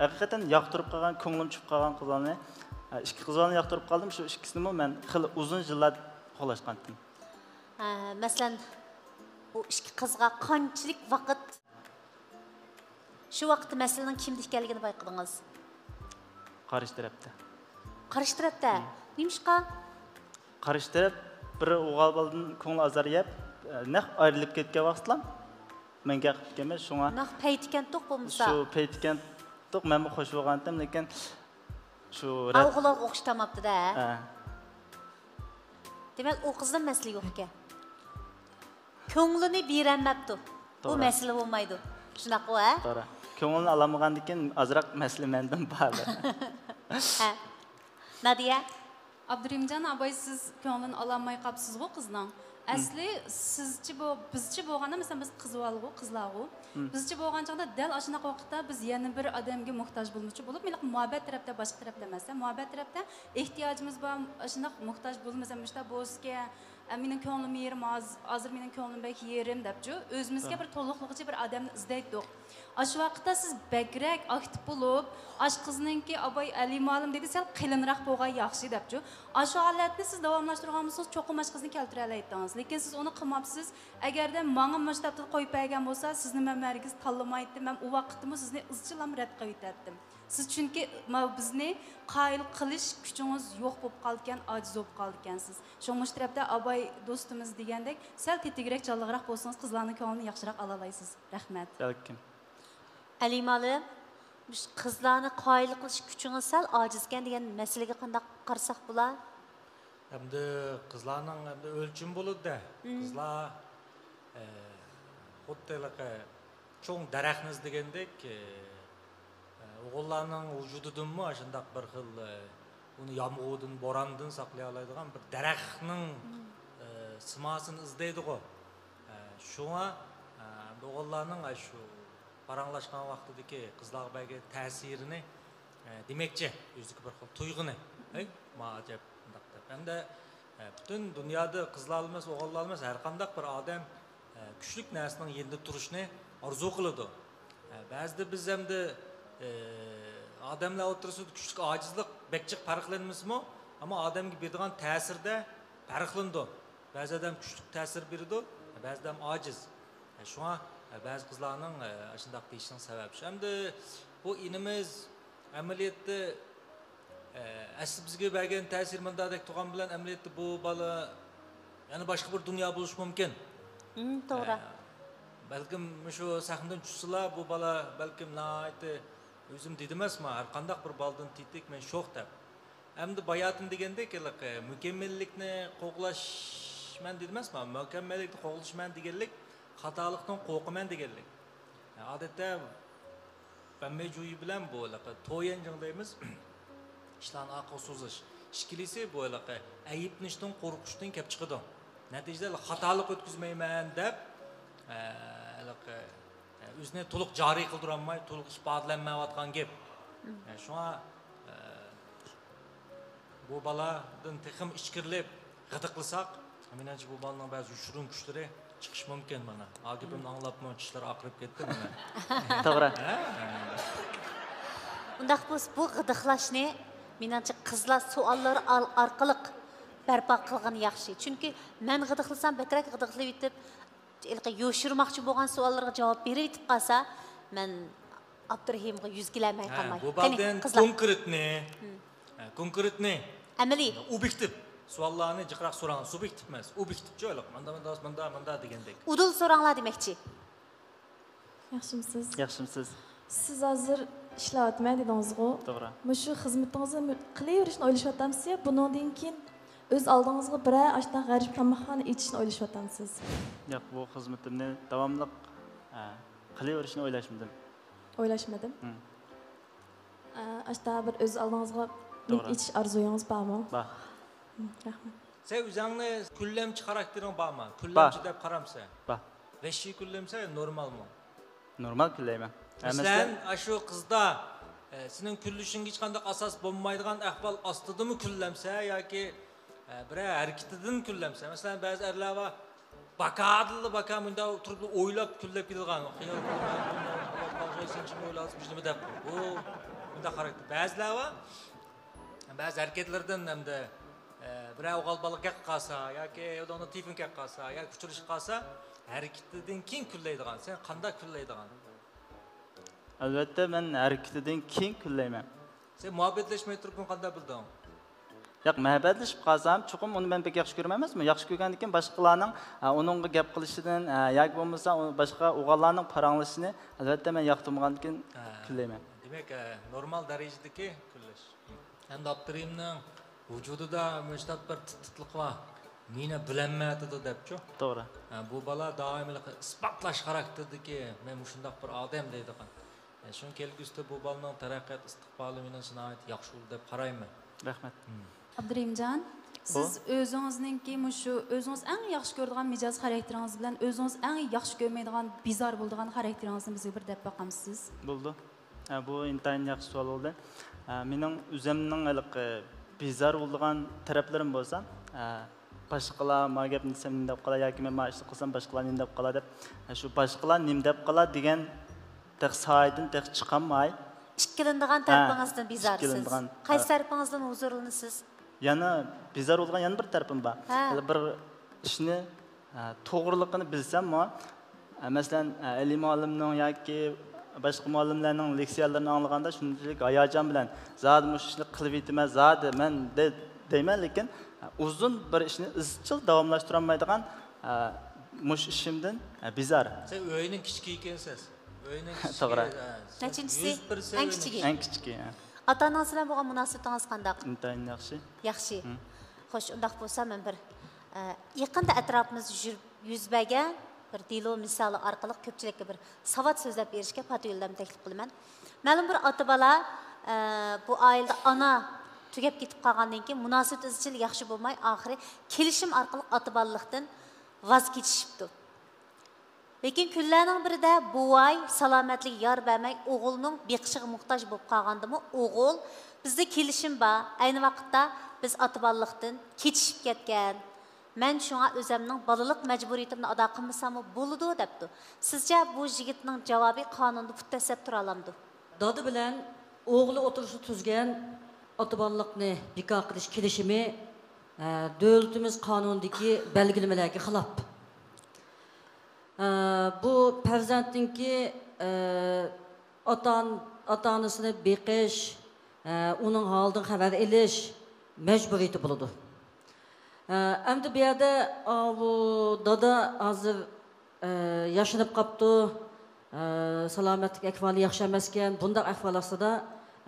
ھەقىقەتەن ياقتۇرۇپ قالغان، كۆڭلۈم چۈشۈپ قالغان قىزلارنى، ئىككى قىز بالىنى ياقتۇرۇپ قالدىم. شۇ ئىككىسىنىمۇ مەن خېلى ئۇزۇن يىللار قوغلاشقانتىم. ھە، مەسىلەن، بۇ ئىككى قىزغا قانچىلىك ۋاقىت، شۇ ۋاقىتتا مەسىلىنىڭ كىمدە ئىكەنلىكىنى بايقىدىڭىز؟ قارشى تەرەپتە. قارشى تەرەپتە؟ نېمىشقا؟ قارشى تەرەپ بىر ئوغۇل بالىدىن كۆڭلى ئازار يەپ، نەق ئايرىلىپ كەتكەن ۋاقىتلا مەن گەپ قىپتىكەنمەن، شۇڭا. نەق پەيتىكەنتۇق بولمىسا. شۇ پەيتىكەنتۇق، مەنمۇ خوش بولغانتىم، لېكىن شۇ رەت. ئاۋۇلارغا ئوخشىتاماپتىدە. ھە. دېمەك، ئۇ قىزدا مەسىلە يوق ئىكەن. كۆڭلىنى بېرەلمەپتۇ. بۇ توغرا. مەسىلە بولمايدۇ. شۇنداققۇ، ھە؟ توغرا. كۆڭلىنى ئالالمىغاندىكىن ئازراق مەسىلە مەندىن بار. ھە. نادىيە؟ ئابدۇرېھىمجان ئاباي، سىز كۆڭلىنى ئالالماي قاپسىزغۇ قىزنىڭ. ئەسلى سىزچە بو-، بىزچە بولغاندا، مەسىلەن، بىز قىز بالىغۇ، قىزلارغۇ. بىزچە بولغان چاغدا دەل ئاشۇنداق ۋاقىتتا بىز يەنە بىر ئادەمگە موھتاج بولمىچى بولۇپ، مۇھەببەت تەرەپتە، باشقا تەرەپتە ئەمەس، مۇھەببەت تەرەپتە ئېھتىياجىمىز بار، ئاشۇنداق موھتاج بولىمىز، مۇشۇنداق بولسىكەن، ئە، مېنىڭ كۆڭلۈم يېرىم، ھاز-، ھازىر مېنىڭ كۆڭلۈم بەك يېرىم دەپچۇ، ئۆزىمىزگە بىر تولۇقلىغۇچى بىر ئادەمنى ئىزدەيتتۇق. ئاشۇ ۋاقىتتا سىز بەكرەك ئاكتىپ بولۇپ، ئاشۇ قىزنىڭكى، ئاباي، ئەلى مالىم دېدى، سەل قېلىنراق بولغان ياخشى دەپچۇ. ئاشۇ ھالەتنى سىز داۋاملاشتۇرغان بولسىڭىز، چوقۇم ئاشۇ قىزنى كەلتۈرەلەيتتىڭىز. لېكىن سىز ئۇنى قىلماپسىز. ئەگەردە ماڭا مۇشۇ تەپتىدە قويۇپ بەرگەن بولسا، سىزنى مەن ھەرگىز تاللىمايتتىم، مەن ئۇ ۋاقىتتىمۇ سىزنى ئىزچىل ھەم رەت قىلىۋېتەتتىم. سىز چۈنكى ماۋۇ بىزنى قايىل قىلىش كۈچىڭىز يوق بولۇپ قالىدىكەن، ئاجىز بولۇپ قالىدىكەنسىز. شۇڭا مۇشۇ تەرەپتە ئاباي دوستىمىز دېگەندەك سەل تېتىكرەك، جانلىقراق بولسىڭىز، قىزلارنىڭ كۆڭلىنى ياخشىراق ئالالايسىز. رەھمەت. بەلكىم. ئەلىم ئالىم، مۇشۇ قىزلارنى قايىل قىلىش كۈچىڭىز سەل ئاجىزكەن دېگەن مەسىلىگە قانداق قارىساق بولا؟ ئەمدى قىزلارنىڭ ئەمدى ئۆلچىمى بولىدۇ-دە. قىزلار، ئە، خۇددى ھېلىقى چوڭ دەرەخنى ئىزدىگەندەك، ئە، ئوغۇللارنىڭ ۋۇجۇدىدىنمۇ ئاشۇنداق بىر خىل، ئە، ئۇنى يامغۇردىن، بوراندىن ساقلىيالايدىغان بىر دەرەخنىڭ، ئە، سىماسىنى ئىزدەيدىغۇ. ئە، شۇڭا، ئە، ئوغۇللارنىڭ ئاشۇ پاراڭلاشقان ۋاقتىدىكى قىزلارغا بەرگەن تەسىرىنى، ئە، دېمەكچى، ئۆزىدىكى بىر خىل تۇيغۇنى، ھەي، ما ئەجەب، مۇنداق دەپ. ھەمدە، ئە، پۈتۈن دۇنيادا قىزلارلا ئەمەس، ئوغۇللارلا ئەمەس، ھەر قانداق بىر ئادەم، ئە، كۈچلۈك نەرسىنىڭ يېنىدا تۇرۇشنى ئارزۇ قىلىدۇ. ئە، بەزىدە بىز ئەمدى، ئە، ئادەملەر ئوتتۇرىسىدا كۈچلۈك، ئاجىزلىق بەك جىق پەرقلەنمىسىمۇ، ئەمما ئادەمگە بېرىدىغان تەسىردە پەرقلىنىدۇ. بەزى ئادەم كۈچلۈك تەسىر بېرىدۇ، بەزى ئادەم ئاجىز. شۇڭا بەزى قىزلارنىڭ ئاشۇنداق دېيىشىنىڭ سەۋەبى شۇ. ئەمدى بۇ ئىنىمىز ئەمەلىيەتتە، ئەسلى بىزگە بەرگەن تەسىرى مۇنداقتەك تۇرغان بىلەن، ئەمەلىيەتتە بۇ بالا يەنە باشقا بىر دۇنيا بولۇشى مۇمكىن. مم، توغرا. بەلكىم مۇشۇ سەھنىدىن چۈشسىلا، بۇ بالا بەلكىم ناھايىتى، ئۆزۈم دېدىم ئەمەسمۇ، ھەر قانداق بىر بالىدىن تېتىك، مەن شوخ دەپ. ئەمدى باياتىن دېگەندەك، ھېلىقى مۇكەممەللىكنى قوغلاشمەن دېدىم ئەمەسمۇ، مۇكەممەللىكنى قوغلىشىمەن دېگەنلىك، خاتالىقتىن قورقىمەن دېگەنلىك. ئادەتتە، بەنمەيجۇيى بىلەن بۇ، ھېلىقى، تويەنجىڭ دەيمىز. ئىشلارنى ئارقىغا سوزۇش. ئىككىلىسى بۇ ھېلىقى ئەيىبلىنىشتىن، قورقۇشتىن كەپ چىقىدۇ. نەتىجىدە خاتالىق ئۆتكۈزمەيمەن دەپ، ئە، ھېلىقى، ئە، ئۆزىنى تولۇق جارى قىلدۇرالماي، تولۇق ئىپادىلەنمەيۋاتقان گەپ. ئە، شۇڭا، ئە، بۇ بالادىن تېخىمۇ ئىچكىرىلەپ غىدىقلىساق، مېنىڭچە بۇ بالىنىڭ بەزى يوشۇرۇن كۈچلىرى چىقىشى مۇمكىن مانا. ھاكىم ئاڭلاپمۇ چىشلىرى ئاقىرىپ كەتتى مانا. توغرا. ھە؟ ئۇنداق بولسا بۇ غىدىقلاشنى، مېنىڭچە، قىزلار سوئاللىرى ئار-، ئارقىلىق بەرپا قىلغىنى ياخشى. چۈنكى مەن غىدىقلىسام، بەكرەك غىدىقلىۋېتىپ، ھېلىقى يوشۇرماقچى بولغان سوئاللارغا جاۋاب بېرىۋېتىپ قالسا، مەن ئابدۇرېھىمغا يۈز كېلەلمەي ھە، قالماي. بۇ قېنى، بالدىن قىزلار. كونكرېتنى، ھە، كونكرېتنى، ئەمەلىي. ئوبيېكتىپ سوئاللارنى جىقراق سوراڭ. سۇبيېكتىپ ئەمەس، ئوبيېكتىپچۇ، ھېلىقى ماندا، ماندا، ماندا، ماندا دېگەندەك. ئۇدۇل سوراڭلار دېمەكچى. ياخشىمۇسىز؟ ياخشىمۇسىز؟ سىز ھازىر ئىشلەۋاتىمەن دېدىڭىزغۇ؟ توغرا. مۇشۇ خىزمىتىڭىزنى مۇ-، قىلىۋېرىشنى ئويلىشىۋاتامسىز يا بۇنىڭدىن كېيىن ئۆز ئالدىڭىزغا بىرەر ئاشۇنداق غەرىب تاماقخانا ئېچىشنى ئويلىشىۋاتامسىز؟ ياق، بۇ خىزمىتىمنى داۋاملىق، ئە، قىلىۋېرىشنى ئويلاشمىدىم. ئويلاشمىدىم. ھىم. ئە، ئاشۇنداق بىر ئۆز ئالدىڭىزغا نېمە توغرا. ئېچىش ئارزۇيىڭىز بارمۇ؟ بار. ھىم، رەھمەت. سەن ئۆزۈڭنى كۈنلەمچى خاراكتېرىڭ بارمۇ؟ بار. كۈنلەمچى دەپ قارامسەن؟ بار. ۋەھشىي كۈنلەمسەن، نورمالمۇ؟ نورمال كۈنلەيمەن. مەسىلەن، ئاشۇ قىزدا، ئە، سېنىڭ كۈنلىشىڭگە ھېچقانداق ئاساس بولمايدىغان ئەھۋال ئاستىدىمۇ كۈنلەمسە ياكى، ئە، بىرەر ھەرىكىتىدىن كۈنلەمسە؟ مەسىلەن، بەزى ئەرلەر بار، باكادىنلا باكا مۇنداق تۇرۇپلا ئويلاپ كۈنلەپ كېتىدىغان، خىيال قىلىپ، سەن چىڭ ئويلاۋاتسىز، بىر نېمە دەپ بۇ مۇنداق خاراكتېر. بەزىلەر بار، بەزى ھەرىكەتلىرىدىن ئەمدى، ئە، بىرەر ئوغۇل بالا گەپ قىلسا ياكى ئۇنىڭ تېلېفون كەپ قالسا ياكى ئۇچرىشىپ قالسا، ھەرىكىتىدىن كېيىن كۈنلەيدىغان. سەن قانداق كۈنلەيدىغان؟ ئەلۋەتتە، مەن ھەرىكىتىدىن كېيىن كۈنلەيمەن. سەن مۇھەببەتلەشمەي تۇرۇپ بۇنى قانداق بىلدىڭ؟ ياق، مۇھەببەتلىشىپ قالسام، چوقۇم ئۇنى مەن بەك ياخشى كۆرىمەن ئەمەسمۇ؟ ياخشى كۆرگەندىن كېيىن باشقىلارنىڭ، ئە، ئۇنىڭغا گەپ قىلىشىدىن، ئە، ياكى بولمىسا ئۇ باشقا ئوغۇللارنىڭ پاراڭلىشىشىنى، ئەلۋەتتە، مەن ياقتۇرمىغاندىن كېيىن ھە. كۈنلەيمەن. دېمەك، ئە، نورمال دەرىجىدىكى كۈنلەش. ئەمدى ئابدۇرېھىمنىڭ ۋۇجۇدىدا مۇشۇنداق بىر تىتلىق بار. مېنى بىلەلمەيۋاتىدۇ دەپچۇ. توغرا. ھە، بۇ بالا دائىم ھېلىقى ئىسپاتلاش خاراكتېرىدىكى، مەن مۇشۇنداق بىر ئادەم دەيدىغان. ھە، شۇڭا كېلگۈسىدە بۇ بالىنىڭ تەرەققىيات ئىستىقبالى مېنىڭچە ناھايىتى ياخشى بولىدۇ دەپ قارايمەن. رەھمەت. ھىم. ئابدۇرېھىمجان، سىز ئۆزىڭىزنىڭكى مۇشۇ ئۆزىڭىز ئەڭ ياخشى كۆرىدىغان مىجەز خاراكتېرىڭىز بىلەن ئۆزىڭىز ئەڭ ياخشى كۆرمەيدىغان، بىزار بولىدىغان خاراكتېرىڭىزنى بىزگە بىر دەپ باقامسىز؟ بولىدۇ. ھە، بۇ ئىنتايىن ياخشى سوئال بولدى. ھە، مېنىڭ ئۆزۈمنىڭ ھېلىقى بىزار بولىدىغان تەرەپلىرىم بولسا، ھە، باشقىلار ما گەپنى دېسەم نېمە دەپ قالار ياكى مەن ما ئىشنى قىلسام باشقىلار نېمە دەپ قالار دەپ، ھە، شۇ باشقىلار نېمە دەپ قالار دېگەن تېخى ساھەدىن تېخى چىقالماي. ئىككىلىنىدىغان ھە، تەرىپىڭىزدىن بىزارسىز. ئىككىلىنىدىغان، قايسى ھە. تەرىپىڭىزدىن ھۇزۇرلىنىسىز؟ يەنە بىزار بولغان يەنە بىر تەرىپىم بار. ھە. بىر ئىشنى ھە، توغرىلىقىنى بىلسەممۇ، ھە، مەسىلەن، ھە، ئەلى مۇئەللىمنىڭ ياكى باشقا مۇئەللىملەرنىڭ لېكسىيەلىرىنى ئاڭلىغاندا شۇنچىلىك ھاياجان بىلەن، زادى مۇشۇ ئىشنى قىلىۋېتىمەن، زادى مەن دە-، دەيمەن، لېكىن، ھە، ئۇزۇن بىر ئىشنى ئىزچىل داۋاملاشتۇرالمايدىغان، ھە، مۇشۇ ئىشىمدىن، ھە، بىزار. سەن ئۆينىڭ كىچىكى ئىكەنسەن. ئۆينىڭ كىچىكى، توغرا. ھە، سەن نەچىنچىسى؟ يۈز پىرسەنت ئەڭ ئۆينىڭ كىچىكى. ئەڭ كىچىكى، ھە. ئاتا-ئانىڭىز بىلەن بولغان مۇناسىۋىتىڭىز قانداق؟ ئىنتايىن ياخشى. ياخشى. ھىم. خوش، ئۇنداق بولسا مەن بىر، ئە، يېقىندا ئەتراپىمىزدا يۈر-، يۈز بەرگەن بىر دېلو مىسالى ئارقىلىق كۆپچىلىككە بىر ساۋات سۆزلەپ بېرىشكە پاتىۋ يولدام تەكلىپ قىلىمەن. مەلۇم بىر ئاتا-بالا، ئە، بۇ ئائىلىدە ئانا تۈگەپ كېتىپ قالغاندىن كېيىن مۇناسىۋىتى ئىزچىل ياخشى بولماي، ئاخىرى كېلىشىم ئارقىلىق ئاتا-بالىلىقتىن ۋاز كېچىشىپتۇ. لېكىن كۈنلەرنىڭ بىرىدە بوۋاي سالامەتلىكى يار بەرمەي، ئوغلىنىڭ بېقىشىغا موھتاج بولۇپ قالغاندىمۇ، ئوغۇل، «بىزدە كېلىشىم بار، ئەينى ۋاقىتتا بىز ئاتا-بالىلىقتىن كېچىشىپ كەتكەن. مەن شۇڭا ئۆزەمنىڭ بالىلىق مەجبۇرىيىتىمنى ئادا قىلمىساممۇ بولىدۇ» دەپتۇ. سىزچە بۇ يىگىتنىڭ جاۋابى قانۇندا پۇت دەسسەپ تۇرالامدۇ؟ دادا بىلەن ئوغلى ئوتتۇرىسىدا تۈزگەن ئاتا-بالىلىقنى بىكار قىلىش كېلىشىمى، ئە، دۆلىتىمىز قانۇنىدىكى بەلگىلىمىلەرگە خىلاپ. ئە، بۇ پەرزەنتنىڭكى، ئە، ئاتا-، ئاتا-ئانىسىنى بېقىش، ئە، ئۇنىڭ ھالىدىن خەۋەر ئېلىش مەجبۇرىيىتى بولىدۇ. ئە، ئەمدى بۇ يەردە، ئاۋۇ دادا ھازىر، ئە، ياشىنىپ قاپتۇ، ئە، سالامەتلىك ئەھۋالى ياخشى ئەمەسكەن. بۇنداق ئەھۋال ئاستىدا،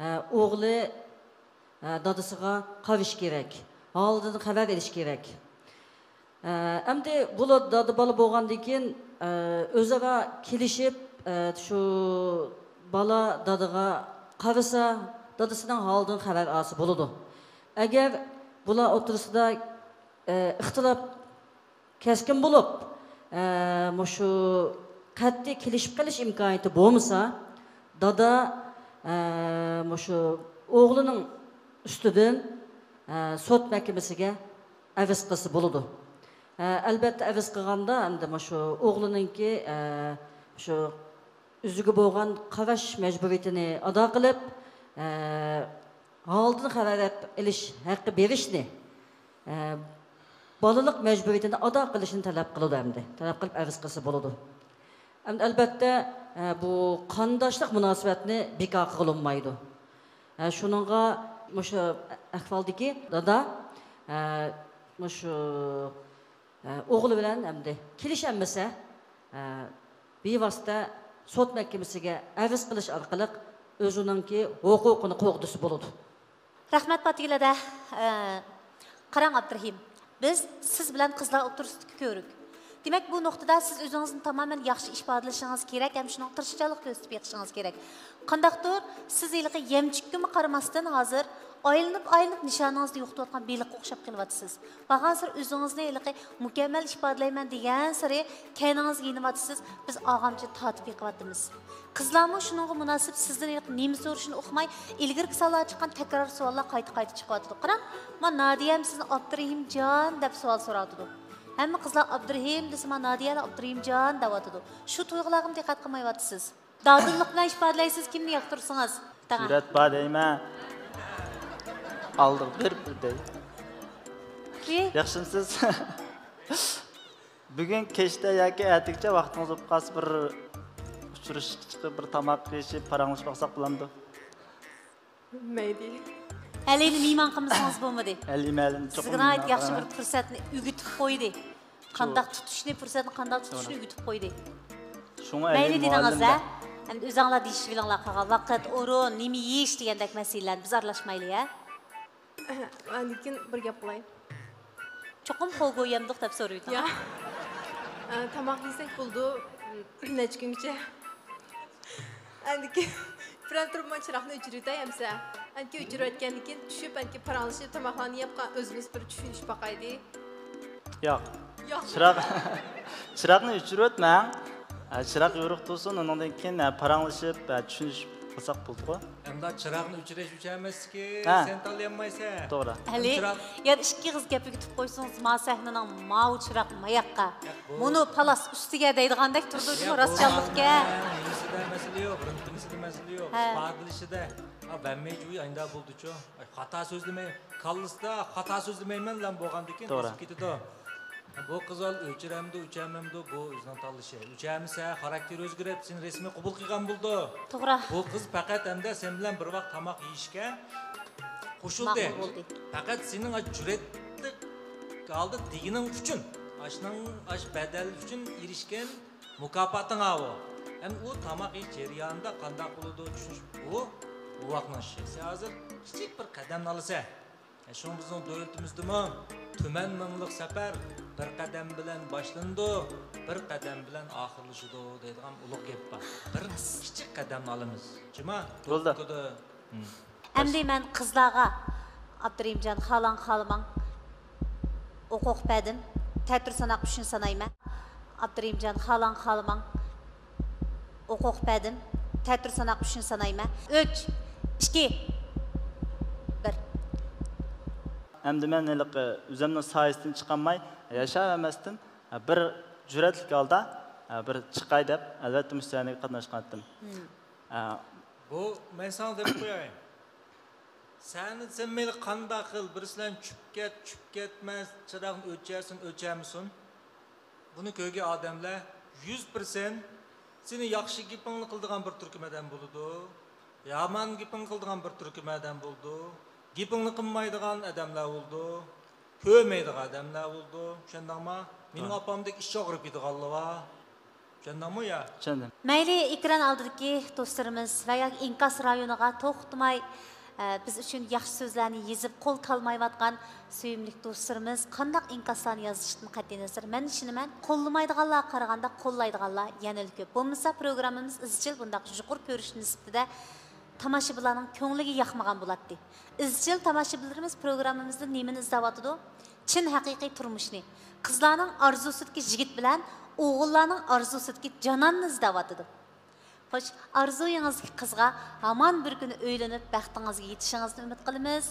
ئە، ئوغلى، ئە، دادىسىغا قارىشى كېرەك، ھالىدىن خەۋەر ئېلىشى كېرەك. ئە، ئەمدى بۇلار دادا بالا بولغاندىن كېيىن، ئە، ئۆزئارا كېلىشىپ، ئە، شۇ بالا دادىغا قارىسا، دادىسىنىڭ ھالىدىن خەۋەر ئالسا بولىدۇ. ئەگەر بۇلار ئوتتۇرىسىدا، ئە، ئىختىلاپ كەسكىن بولۇپ، ئە، مۇشۇ قەتئىي كېلىشىپ قېلىش ئىمكانىيىتى بولمىسا، دادا، ئە، مۇشۇ ئوغلىنىڭ ئۈستىدىن، ئە، سوت مەھكىمىسىگە ئەرز قىلسا بولىدۇ. ئە، ئەلۋەتتە، ئەرز قىلغاندا ئەمدى مۇشۇ ئوغلىنىڭكى، ئە، شۇ ئۆزىگە بولغان قاراش مەجبۇرىيىتىنى ئادا قىلىپ، ئە، ھالدىن خەۋەر ئېلىش ھەققى بېرىشنى، ئە، بالىلىق مەجبۇرىيىتىنى ئادا قىلىشنى تەلەپ قىلىدۇ ئەمدى. تەلەپ قىلىپ ئەرز قىلسا بولىدۇ. ئەمدى ئەلۋەتتە، ئە، بۇ قانداشلىق مۇناسىۋەتنى بىكار قىلىنمايدۇ. ئە، شۇنىڭغا مۇشۇ ئەھۋالدىكى دادا، ئە، مۇشۇ ئوغلى بىلەن ئەمدى كېلىشەلمىسە، بىۋاسىتە سوت مەھكىمىسىگە ئەرز قىلىش ئارقىلىق ئۆزىنىڭكى ھوقۇقىنى قوغدىسا بولىدۇ. رەھمەت، پاتىگۈل ھەدە. قاراڭ، ئابدۇرېھىم، بىز سىز بىلەن قىزلار ئوتتۇرىسىدىكى كۆۋرۈك. دېمەك، بۇ نۇقتىدا سىز ئۆزىڭىزنى تامامەن ياخشى ئىپادىلىشىڭىز كېرەك ھەم شۇنىڭغا تىرىشچانلىق كۆرسىتىپ بېقىشىڭىز كېرەك. قانداقتۇر، سىز ھېلىقى يەمچۈككىمۇ قارىماستىن، ھازىر ئايلىنىپ-ئايلىنىپ نىشانىڭىزنى يوقىتىۋاتقان بېلىققا ئوخشاپ قېلىۋاتىسىز. بارغانسېرى ئۆزىڭىزنى ھېلىقى مۇكەممەل ئىپادىلەيمەن دېگەنسېرى كەينىڭىزگە يېنىۋاتىسىز، بىز ئاغامچە تارتىپ بېقىۋاتىمىز. قىزلارمۇ شۇنىڭغا مۇناسىپ سىزدىن ھېلىقى نېمە سورىشىنى ئۇقماي، ئىلگىرىكى سانلاردا چىققان تەكرار سوئاللار قايتا-قايتا چىقىۋاتىدۇ. قاراڭ، ما نادىيەم سىزنى ئابدۇرېھىمجان دەپ سوئال سوراۋاتىدۇ. ھەممە قىزلار ئابدۇرېھىم دېسە، ما نادىيەلا ئابدۇرېھىمجان دەۋاتىدۇ. شۇ تۇيغۇلارغىمۇ دىققەت قىلمايۋاتىسىز. دادىللىق بىلەن ئىپادىلەيسىز، كىمنى ياقتۇرسىڭىز. دەڭە. جۈرئەت بار دەيمەن. ئالدىغا بېرىپ بېرەي. ياخشىمۇسىز؟ بۈگۈن كەچتە ياكى ئەتىگىچە ۋاقتىڭىز بولۇپ قالسا، بىر ئۇچرىشىشقا چىقىپ، بىر تاماق يېيىشىپ، پاراڭلىشىپ باقساق بولامدۇ؟ مەيلى. ھەلىنى مېھمان قىلمىسىڭىز بولمىدى. ھەلى مەلىم سىزگە ناھايىتى ياخشى بىر پۇرسەتنى ئۆگىتىپ قويدى. قانداق تۇتۇشنى، پۇرسەتنى قانداق تۇتۇشنى ئۆگىتىپ قويدى. شۇڭا مەيلى ئەلى دېدىڭىز، ھە؟ ئەمدى ئۆزۈڭلار دېيىشىۋېلىڭلار، قالغان ۋاقىت، ئورۇن، نېمە يېيىش دېگەندەك مەسىلىلەرنى بىز ئارىلاشمايلى، ھە؟ ئاندىن كېيىن بىر گەپ قىلاي. چوقۇم قول گويامدۇق دەپ سورىۋېتىڭ. يا. ئە، تاماق يېسەك بولىدۇ. نەچچە كۈنگىچە. ئاندىن كېيىن بىرەر تۇرۇپ مانا چىراغنى ئۆچۈرۈۋېتەي ئەمسە. ئاندىن كېيىن ئۆچۈرۈۋەتكەندىن كېيىن چۈشۈپ، ئاندىن كېيىن پاراڭلىشىپ، تاماقلارنى يەپ، ئۆزىمىز بىر چۈشىنىشىپ باقايلى. ياق. ياق. چىراغ، چىراغنى ئۆچۈرۈۋەتمەڭ. ئە، چىراغ يورۇق تۇرسۇن، ئۇنىڭدىن كېيىن، ئە، پاراڭلىشىپ، ئە، چۈشىنىشىپ قىلساق بولىدىغۇ. ئەمدى چىراغنى ئۆچۈرۈش ئۆچەرمەسلىكى، ھە. سەن تاللىيالمايسەن. توغرا. ئەلى، چىراغ يەنە ئىككى ئېغىز گەپ ئۆگىتىپ قويسىڭىز، ما سەھنىنىڭ ماۋۇ چىراغ ماياققا، ياق، بۇ مۇنۇ پالاس ئۈستىگە دەيدىغاندەك تۇرىدۇ جۇمۇ، ياق، بۇ راستچانلىقكە. نېمىسىدە مەسىلە يوق، رېنتگېنىسىدە مەسىلە يوق، ھە. ئىپادىلىشىدە. ھا، ۋەممەي جۇي ئايندا بولدىچۇ. ئاي، خاتا سۆزلىمەي، كاللىسىدا خاتا سۆزلىمەيمەن لام بولغاندىكىن توغرا. ئۆسۈپ كېتىدۇ. بۇ قىز ھال ئۆچۈرەمدۇ، ئۆچەرمەمدۇ، بۇ ئۆزىنىڭ تاللىشى. ئۆچەرمىسە، خاراكتېرى ئۆزگىرىپ، سېنى رەسمىي قوبۇل قىلغان بولىدۇ. توغرا. بۇ قىز پەقەت ئەمدى سەن بىلەن بىر ۋاق تاماق يېيىشكە قوشۇلدى. ماقۇل بولدى. پەقەت سېنىڭ جۈرئەتلىك ھالدا دېگىنىڭ ئۈچۈن، ئاشنىڭ ئاش بەدەل ئۈچۈن ئېرىشكەن مۇكاپاتىڭ ئاۋۇ. ئەمدى ئۇ تاماق يېيىش جەريانىدا قانداق بولىدۇ، چۈشىنىش، ئۇ بوۋاقنىڭ ئىشى. سەن ھازىر كىچىك بىر قەدەمنى ئالىسەن. شۇڭا بىزنىڭ دۆلىتىمىزدىمۇ تۈمەن مىڭلىق سەپەر بىر قەدەم بىلەن باشلىنىدۇ، بىر قەدەم بىلەن ئاخىرلىشىدۇ دەيدىغان ئۇلۇغ گەپ بار. بىر كىچىك قەدەمنى ئالىمىز. جۇما، بولدى. دوققىدە. ھىم. ئەمدى مەن قىزلارغا، ئابدۇرېھىمجان، خالاڭ خالىماڭ، ھوقۇق بەردىم. تەتۈر ساناق ئۈچنى سانايمەن. ئابدۇرېھىمجان، خالاڭ خالىماڭ، ھوقۇق بەردىم. تەتۈر ساناق ئۈچنى سانايمەن. ئۈچ، ئىككى، بىر. ئەمدى مەن ھېلىقى ئۆزۈمنىڭ سايىسىدىن چىقالماي، ياشاۋەرمەستىن، بىر جۈرئەتلىك ھالدا، بىر چىقاي دەپ، ئەلۋەتتە، مۇشۇ سەھنىگە قاتناشقانتىم. ھىم. ئە، بۇ، مەن ساڭا دەپ قوياي. سەھنىدە سەن مەيلى قانداق قىل، بىرسى بىلەن چۈشۈپ كەت، چۈشۈپ كەتمە، چىراغنى ئۆچەرسۇن، ئۆچەرمىسۇن. بۇنى كۆرگەن ئادەملەر يۈز پىرسەنت سېنى ياخشى گېپىڭنى قىلىدىغان بىر تۈركۈم ئادەم بولىدۇ، يامان گېپىڭنى قىلىدىغان بىر تۈركۈم ئادەم بولىدۇ، گېپىڭنى قىلمايدىغان ئادەملەر بولىدۇ، كۆرمەيدىغان ئادەملەر بولىدۇ. چۈشەندىڭما؟ مېنىڭ ھە. ئاپامدەك ئىچى ئاغرىپ كېتىدىغانلار بار. چۈشەندىڭمۇ يا؟ چۈشەندىم. مەيلى ئېكران ئالدىدىكى دوستلىرىمىز ۋە ياكى ئىنكاس رايونىغا توختىماي، ئە، بىز ئۈچۈن ياخشى سۆزلەرنى يېزىپ قول تالمايۋاتقان سۆيۈملۈك دوستلىرىمىز قانداق ئىنكاسلارنى يازىشىدىن قەتئىينەزەر، مەن ئىشىنىمەن، قوللىمايدىغانلارغا قارىغاندا قوللايدىغانلار يەنىلا كۆپ. بولمىسا پروگراممىمىز ئىزچىل بۇنداق يۇقىرى كۆرۈش نىسبىتىدە تاماشىبىنلارنىڭ كۆڭلىگە ياقمىغان بولاتتى. ئىزچىل تاماشىبىنلىرىمىز پروگراممىمىزدا نېمىنى ئىزدەۋاتىدۇ؟ چىن ھەقىقىي تۇرمۇشنى. قىزلارنىڭ ئارزۇسىدىكى يىگىت بىلەن ئوغۇللارنىڭ ئارزۇسىدىكى جاناننى ئىزدەۋاتىدۇ. خوش، ئارزۇيىڭىزدىكى قىزغا ھامان بىر كۈنى ئۆيلىنىپ، بەختىڭىزگە يېتىشىڭىزنى ئۈمىد قىلىمىز.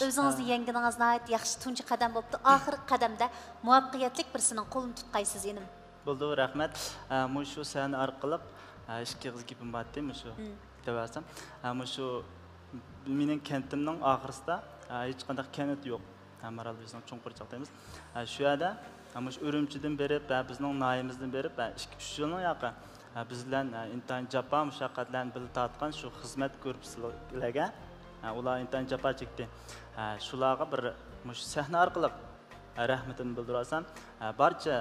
ئۆزىڭىزنى يەڭگىنىڭىز ناھايىتى ياخشى تۇنجى قەدەم بوپتۇ. ئاخىرقى قەدەمدە مۇۋەپپەقىيەتلىك بىرسىنىڭ قولىنى تۇتقايسىز، ئىنىم. بولدى، رەھمەت. ئە، مۇشۇ سەھنە ئارقىلىق، ئە، ئىككى ئېغىز گېپىم بارتتى، مۇشۇ دەۋەرسەم. ئە، مۇشۇ مېنىڭ كەنتىمنىڭ ئاخىرىسىدا، ئە، ھېچقانداق كەنت يوق. ھە، مارالبېشىنىڭ چوڭقۇر چاغ دەيمىز. ھە، شۇ يەردە، ھە، مۇشۇ ئۈرۈمچىدىن بېرىپ، ھە، بىزنىڭ ناھىيەمىزدىن بېرىپ، ھە، ئىككى، ئۈچ يىلنىڭ ياقى، ھە، بىز بىلەن، ھە، ئىنتايىن جاپا مۇشەققەتلەرنى بىللە تارتقان شۇ خىزمەت گۇرۇپپىسىلەرگە، ھە، ئۇلار ئىنتايىن جاپا چەكتى. ھە، شۇلارغا بىر مۇشۇ سەھنە ئارقىلىق، ھە، رەھمىتىمنى بىلدۈرۈۋالسام، ھە، بارچە،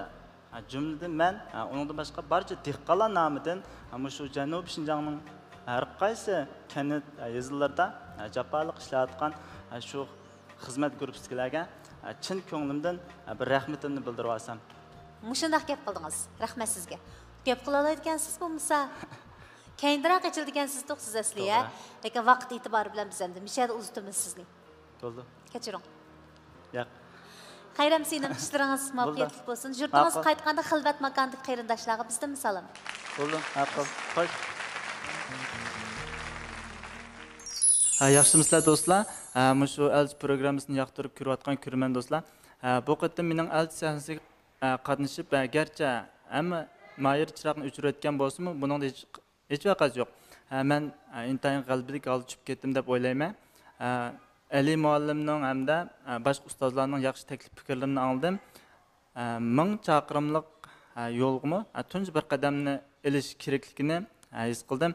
ھە، جۈملىدىن مەن، ھە، ئۇنىڭدىن باشقا بارچە دېھقانلار نامىدىن، ھە، مۇشۇ جەنۇبىي شىنجاڭنىڭ ھەر قايسى كەنت، ھە، يېزىلىرىدا، ھە، جاپالىق ئىشلەۋاتقان، ھە، شۇ خىزمەت گۇرۇپپىسىدىكىلەرگە، ئە، چىن كۆڭلۈمدىن، ئە، بىر رەھمىتىمنى بىلدۈرۈۋالسام. مۇشۇنداق گەپ قىلدىڭىز. رەھمەت سىزگە. گەپ قىلالايدىكەنسىز بولمىسا. كەينىدىنراق ئېچىلىدىكەنسىز توق سىز ئەسلى، ھە؟ توغرا. لېكىن ۋاقىت ئېتىبارى بىلەن بىز ئەمدى مۇشۇ يەردە ئۇزىتىمىز سىزنى. بولدى. كەچۈرۈڭ. ياق. خەير-ئەمىسە ئىنىم، ئىشلىرىڭىز بولدى. مۇۋەپپەقىيەتلىك بولسۇن. يۇرتىڭىزغا ماقۇل. قايتقاندا خىلۋەت ماكاندىكى قېرىنداشلارغا بىزدىنمۇ سالام. بولدى، ماقۇل. خوش. ھە، ياخشىمۇسىلەر دوستلار؟ ھە، مۇشۇ ئەلچى پروگراممىسىنى ياقتۇرۇپ كۆرۈۋاتقان كۆرۈرمەن دوستلار. ھە، بۇ قېتىم مېنىڭ ئەلچى سەھنىسىگە، ھە، قاتنىشىپ، ھە، گەرچە ھەممە مايىر چىراغنى ئۆچۈرۈۋەتكەن بولسىمۇ، بۇنىڭدا ھېچ، ھېچ ۋەقەسى يوق. ھە، مەن، ھە، ئىنتايىن غەلىبىلىك ھالدا چۈشۈپ كەتتىم دەپ ئويلايمەن. ھە، ئەلى مۇئەللىمنىڭ ھەمدە، ھە، باشقا ئۇستازلارنىڭ ياخشى تەكلىپ پىكىرلىرىنى ئاڭلىدىم. ئە، مىڭ چاقىرىملىق، ئە، يولغىمۇ، ئە، تۇنجى بىر قەدەمنى ئېلىش كېرەكلىكىنى، ئە، ھېس قىلدىم.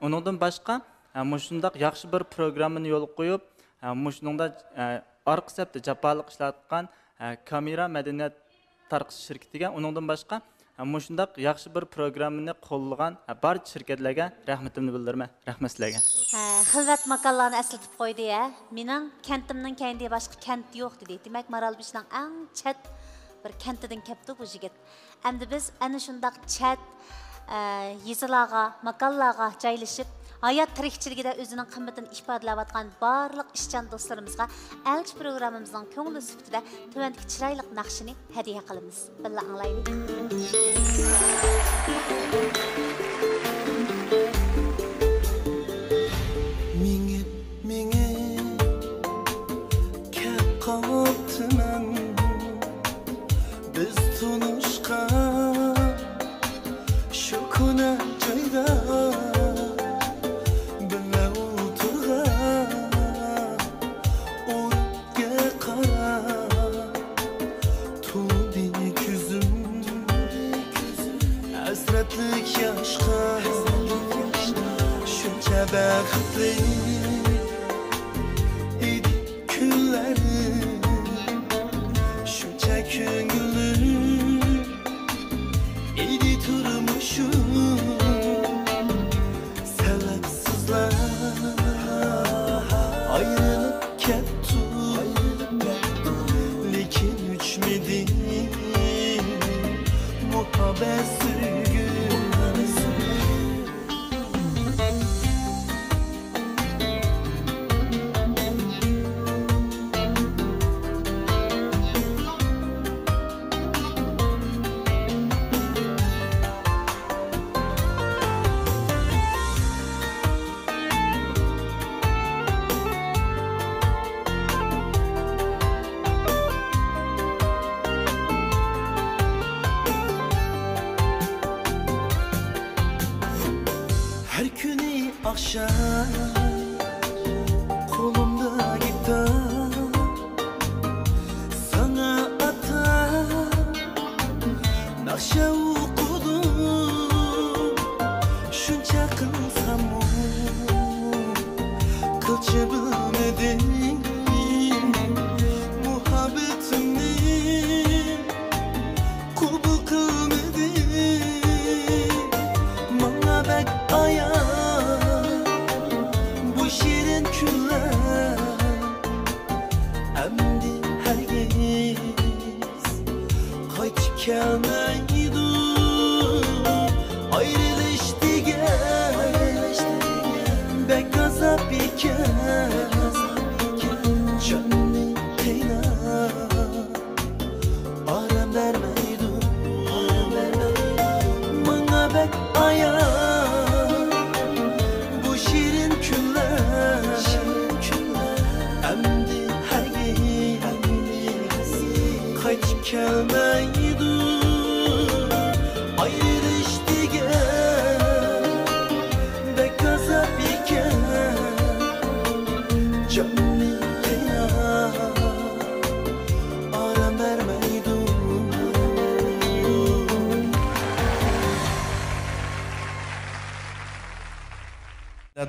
ئۇنىڭدىن باشقا، ئە، مۇشۇنداق ياخشى بىر پروگراممىنى يولغا قويۇپ، ئە، مۇشۇنىڭدا، ئە، ئارقا سەپتە جاپالىق ئىشلەۋاتقان، ئە، كامېرا مەدەنىيەت تارقىتىش شىركىتىگە، ئۇنىڭدىن باشقا، ئە، مۇشۇنداق ياخشى بىر پروگراممىنى قوللىغان، ئە، بارچە شىركەتلەرگە رەھمىتىمنى بىلدۈرىمەن. رەھمەت سىلەرگە. ھە، خىلۋەت ماكانلارنى ئەسلىتىپ قويدى، ھە. مېنىڭ كەنتىمنىڭ كەينىدە باشقا كەنت يوق، دېدى. دېمەك، مارالبېشىنىڭ ئەڭ چەت بىر كەنتىدىن كەپتۇ بۇ يىگىت. ئەمدى بىز ئەنە شۇنداق چەت، ئە، يېزىلارغا، ماكانلارغا جايلىشىپ، ھايات تىرىكچىلىكىدە ئۆزىنىڭ قىممىتىنى ئىپادىلەۋاتقان بارلىق ئىشچان دوستلىرىمىزغا ئەلچى پروگراممىمىزنىڭ كۆڭۈلى سۈپىتىدە تۆۋەندىكى چىرايلىق ناخشىنى ھەدىيە قىلىمىز. بىللە ئاڭلايلى. مېڭىپ، مېڭىپ كەپ قاپتىمەن بىز تونۇشقان شۇ كونا جايدا بىللە ئولتۇرغان ئوت قاراپ تۇردى كۆزۈم، ھەسرەتلىك ياشقا شۇنچە بەختلىك ئىدى كۈنلەر، شۇنچە كۆڭۈللۈك ئىدى تۇرمۇشۇم. سەۋەبسىزلا ئايرىلىپ كەتتۇق، لېكىن ئۆچمىدى مۇھەببەت سۆيگۈ. ھەر كۈنى ئاخشام قولۇمدا گىتار، ساڭا ئاتاپ ناخشا ئوقۇدۇم. شۇنچە قىلساممۇ قىلچە بىلمىدىم مۇھەببىتىمنى قوبۇل قىلمىدى. ماڭا بەك ئايان بۇ شېرىن كۈنلەر، ئەمدى ھەرگىز قايتىپ كەلمەيدۇ. ئايرىلىش دېگەن بەك ئاز كەلمەيدۇ ئايرىلىش دېگەن، بەك ئازاب ئىكەن، جاننى قىيناپ، ئارام بەرمەيدۇ.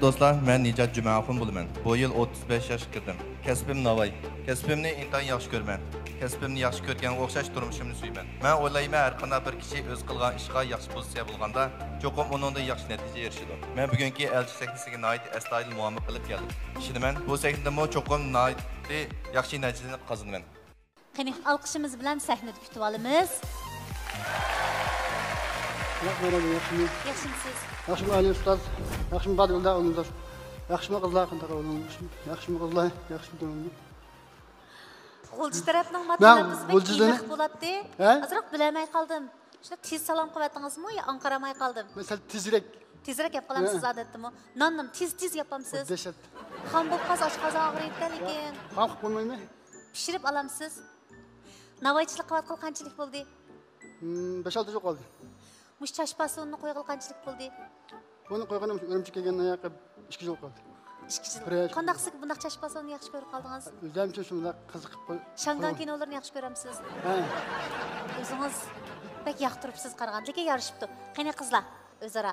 دوستلار، مەن نىجات جۈمەئاخۇن بولىمەن. بۇ يىل ئوتتۇز بەش ياشقا كىردىم. كەسپىم ناۋاي. كەسپىمنى ئىنتايىن ياخشى كۆرىمەن. كەسپىمنى ياخشى كۆرگەنگە ئوخشاش تۇرمۇشۇمنى سۆيىمەن. مەن ئويلايمەن، ھەر قانداق بىر كىشى ئۆزى قىلغان ئىشقا ياخشى پوزىتسىيە بولغاندا، چوقۇم ئۇنىڭدىن ياخشى نەتىجە ئېرىشىدۇ. مەن بۈگۈنكى ئەلچى سەھنىسىگە ناھايىتى ئەستايىدىل مۇۋاپىق قىلىپ كەلدىم. ئىشىنىمەن، بۇ سەھنىدىمۇ چوقۇم ناھايىتى ياخشى نەتىجىلەرنى قازىنىمەن. قېنى، ئالقىشىمىز بىلەن سەھنىدە كۈتۈۋالىمىز. ياق، مەرھەبا، ياخشىمۇ؟ ياخشىمۇسىز؟ ياخشىمۇ ئالىي ئۇستاز؟ ياخشىمۇ بادىلدا ئۇنىڭ ئۇستاز؟ ياخشىمۇ قىزلار، قانداق ئۇنىڭ؟ ياخشىمۇ قىزلار؟ ياخشىمۇ تۇرۇڭ؟ غۇلجا تەرەپنىڭ ماتېماتىكىسى بەك غۇلجىدىن ئىللىق بولاتتى. ھە؟ ئازراق بىلەلمەي قالدىم. شۇنداق تېز سالام قىلىۋەتتىڭىزمۇ يا ئاڭقىرالماي قالدىم؟ مەن سەل تېزرەك. تېزرەك گەپ قىلامسىز ھە. ئادەتتىمۇ؟ ناننىمۇ تېز، تېز ياپامسىز؟ دەھشەت. خام بولۇپ قالسا ئاشقازان ئاغرىيدۇ لېكىن. خام قىلىپ بولمايمەن. پىشۇرۇپ ئالامسىز؟ ناۋايچىلىق قىلىۋاتقىلى قانچىلىك بولدى؟ مم، بەش-ئالتە يىل قالدى. مۇشۇ چاچ پاسونىنى قويغىلى قانچىلىك بولدى؟ بۇنى قويغىنىم ئۈرۈمچىگە كەلگەندىن ياقى ئىككى يىل قالدى. ئىككى يىل. بىر ياش قانداق سىز بۇنداق چاچ پاسونىنى ياخشى كۆرۈپ قالدىڭىز؟ ئۆزۈمچە شۇنداق قىزىقىپ قوي-، شاڭگان قويغان. كىنولىرىنى ياخشى كۆرەمسىز؟ ھە. ئۆزىڭىز بەك ياقتۇرۇپسىز قارىغاندا، لېكىن يارىشىپتۇ. قېنى قىزلار، ئۆزئارا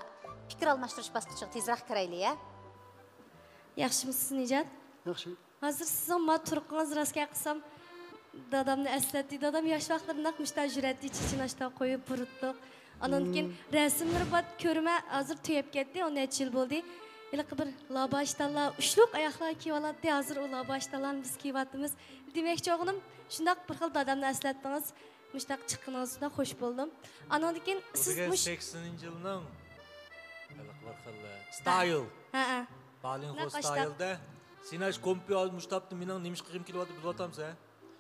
پىكىر ئالماشتۇرۇش باسقۇچىغا تېزرەك كىرەيلى، ھە؟ ياخشىمۇسىز، نىجات؟ ياخشى. ھازىر سىزنىڭ ما تۇرقىڭىز راست گەپ قىلسام، دادامنى ئەسلەتتى. دادام ياش ۋاقىتلىرىنداق مۇشتا يۈرەتتى، چېچىنى ئاشتا قويۇپ، بۇرۇتلۇق. ئانان كېيىن رەسىملىرى بار كۆرمە، ھازىر تۈگەپ كەتتى، ئون نەچچە يىل بولدى. ھېلىقى بىر لاباشتانلار، ئۇچلۇق ئاياقلار كىيىۋالاتتى، ھازىر ئۇ لاباشتانلارنى بىز كىيىۋاتىمىز. دېمەكچى بولغىنىم، شۇنداق بىر خىل دادامنى ئەسلەتتىڭىز. مۇشۇنداق چىققىنىڭىزدا خوش بولدۇم. ئاناندىن كېيىن بۇ سىز دېگەن مۇش- سەكسىنىنچى يىلنىڭ ھېلىقى بىر خىل ستايل. ھەئە. بالىنخو ستايلدا. سېنى ئاشۇ كومپيۇتېر مۇشۇ تاپتا مېنىڭ نېمە ئىش قىلغۇم كېلىۋاتىدۇ بىلىۋاتامسەن؟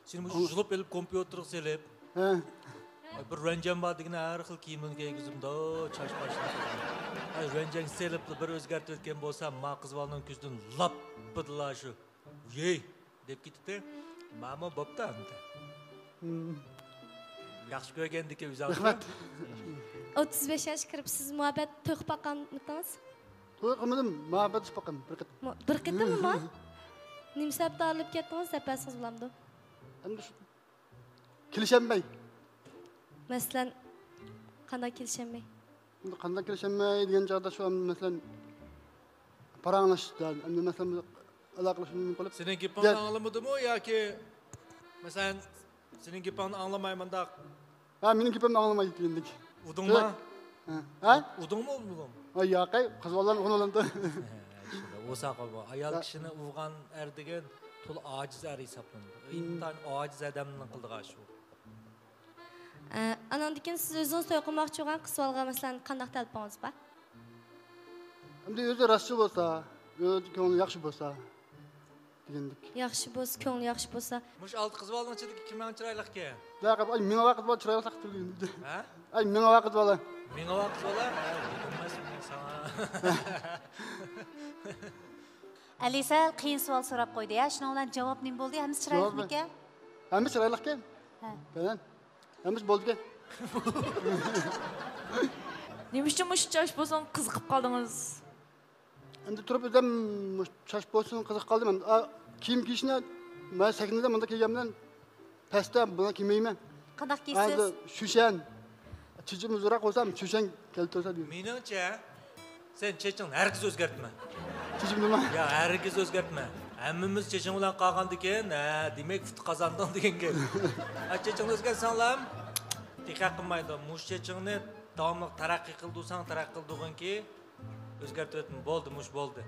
سېنى مۇشۇ ئۇ- يۇلۇپ ئېلىپ كومپيۇتېرغا سېلىپ. ھە. ئاي، بىر رەنجەم بار دېگىنە ھەر خىل كىيىملىرىنى كىيگۈزدۈم-دە، چاچ باشنى. ئاي، رەنجەڭ سېلىپلا بىر ئۆزگەرتىۋەتكەن بولسام، ما قىز بالىنىڭ كۆزىدىن لاپپىدىلا شۇ. ۋىي دەپ كېتىپتۇ. ماما بوپتۇ ئەمدى. مم. ياخشى كۆرگەندىكىن ئۆزۈڭ. رەھمەت. ئوتتۇز بەش ياشقا كىرىپ سىز مۇھەببەت توي قىلىپ باققانمىدىڭىز؟ توي قىلمىدىم، مۇھەببەت قىلىپ باققان بىر قېتىم. مۇ-، بىر قېتىممۇ؟ نېمە سەۋەبتىن ئايرىلىپ كەتتىڭىز دەپ بەرسىڭىز بولامدۇ؟ ئەمدى شۇ كېلىشەلمەي. مەسىلەن، قانداق كېلىشەلمەي؟ ئەمدى قانداق كېلىشەلمەي دېگەن چاغدا شۇ، ئەمدى مەسىلەن، پاراڭلىشىش، ئەمدى مەسىلەن، ئالاقىلىشىش مۇمكىن بولۇپ. سېنىڭ گېپىڭنى ئاڭلىمىدىمۇ ياكى، مەسىلەن، سېنىڭ گېپىڭنى ئاڭلىماي مۇنداق. ھە، مېنىڭ گېپىمنى ئاڭلىمايدۇ دېگەندەك. ئۇدۇڭما؟ ھە؟ ھە؟ ئۇدۇڭمۇ، ئۇدۇڭ؟ ھە، ياقەي، قىز بالىلارنى ئۇرۇۋالامدۇ. ئۇ ساقال بۇ. ئايال كىشىنى ئۇرغان ئەر دېگەن تولا ئاجىز ئەر ھېسابلىنىدۇ. ئىنتايىن ئاجىز ئادەمنىڭ قىلىدىغان ئىشى ئۇ. ئە، ئاناندىن كېيىن سىز ئۆزىڭىز توي قىلماقچى بولغان قىز بالىغا، مەسىلەن، قانداق تەلىپىڭىز بار؟ ئەمدى ئۆزى راستچىل بولسا، ئۆزى كۆڭلى ياخشى بولسا دېگەندەك. ياخشى بولسا، كۆڭلى ياخشى بولسا. مۇشۇ ئالتە قىز بالىنىڭ ئىچىدىكى كىم ئەڭ چىرايلىقكەن؟ ياق، ئاي، مېڭىۋا قىز بالا چىرايلىق تاقىپ تۇرغىنىدى. ھە؟ ئاي، مېڭىۋا قىز بالا. مېڭىۋا قىز بالا؟ ھە، بىلمەس ساڭا. ئەلى سەل قىيىن سوئال سوراپ قويدى، ھە؟ شۇنىڭ بىلەن جاۋاب نېمە بولدى؟ ھەممىسى چىرايلىقمىكەن؟ ھەممىسى چىرايلىقكەن. ھە. بەلەن. ھەممىسى بولىدىكەن. نېمە ئۈچۈن مۇشۇ چاچ بولسىڭىز قىزىقىپ قالدىڭىز؟ ئەمدى تۇرۇپ ئۆزۈم مۇشۇ چاچ بولسىڭىز قىزىقىپ قالدىم. ئا، كىيىم كىيىشنى مەن سەھنىدە مۇنداق كىيگەن بىلەن پەستە بۇنداق كىيمەيمەن. قانداق كىيىسىز؟ ھازىر شۈشەن. چېچىم ئۇزۇنراق بولسام، چۈشەن كەلتۈرسە دېدى. مېنىڭچە، سەن چېچىڭنى ھەرگىز ئۆزگەرتمە. چېچىمنىما؟ يا، ھەرگىز ئۆزگەرتمە. ھەممىمىز چېچىڭ بىلەن قالغاندىكىن، ھە، دېمەك، ئۇتۇق قازاندىڭ دېگەن گەپ. ھە، چېچىڭنى ئۆزگەرتسەڭلام، تېخى قىلمايدۇ. مۇشۇ چېچىڭنى داۋاملىق تەرەققىي قىلدۇرساڭ، تەرەققىي قىلدۇرغىنكى، ئۆزگەرتىۋەتمە. بولدى، مۇشۇ بولدى.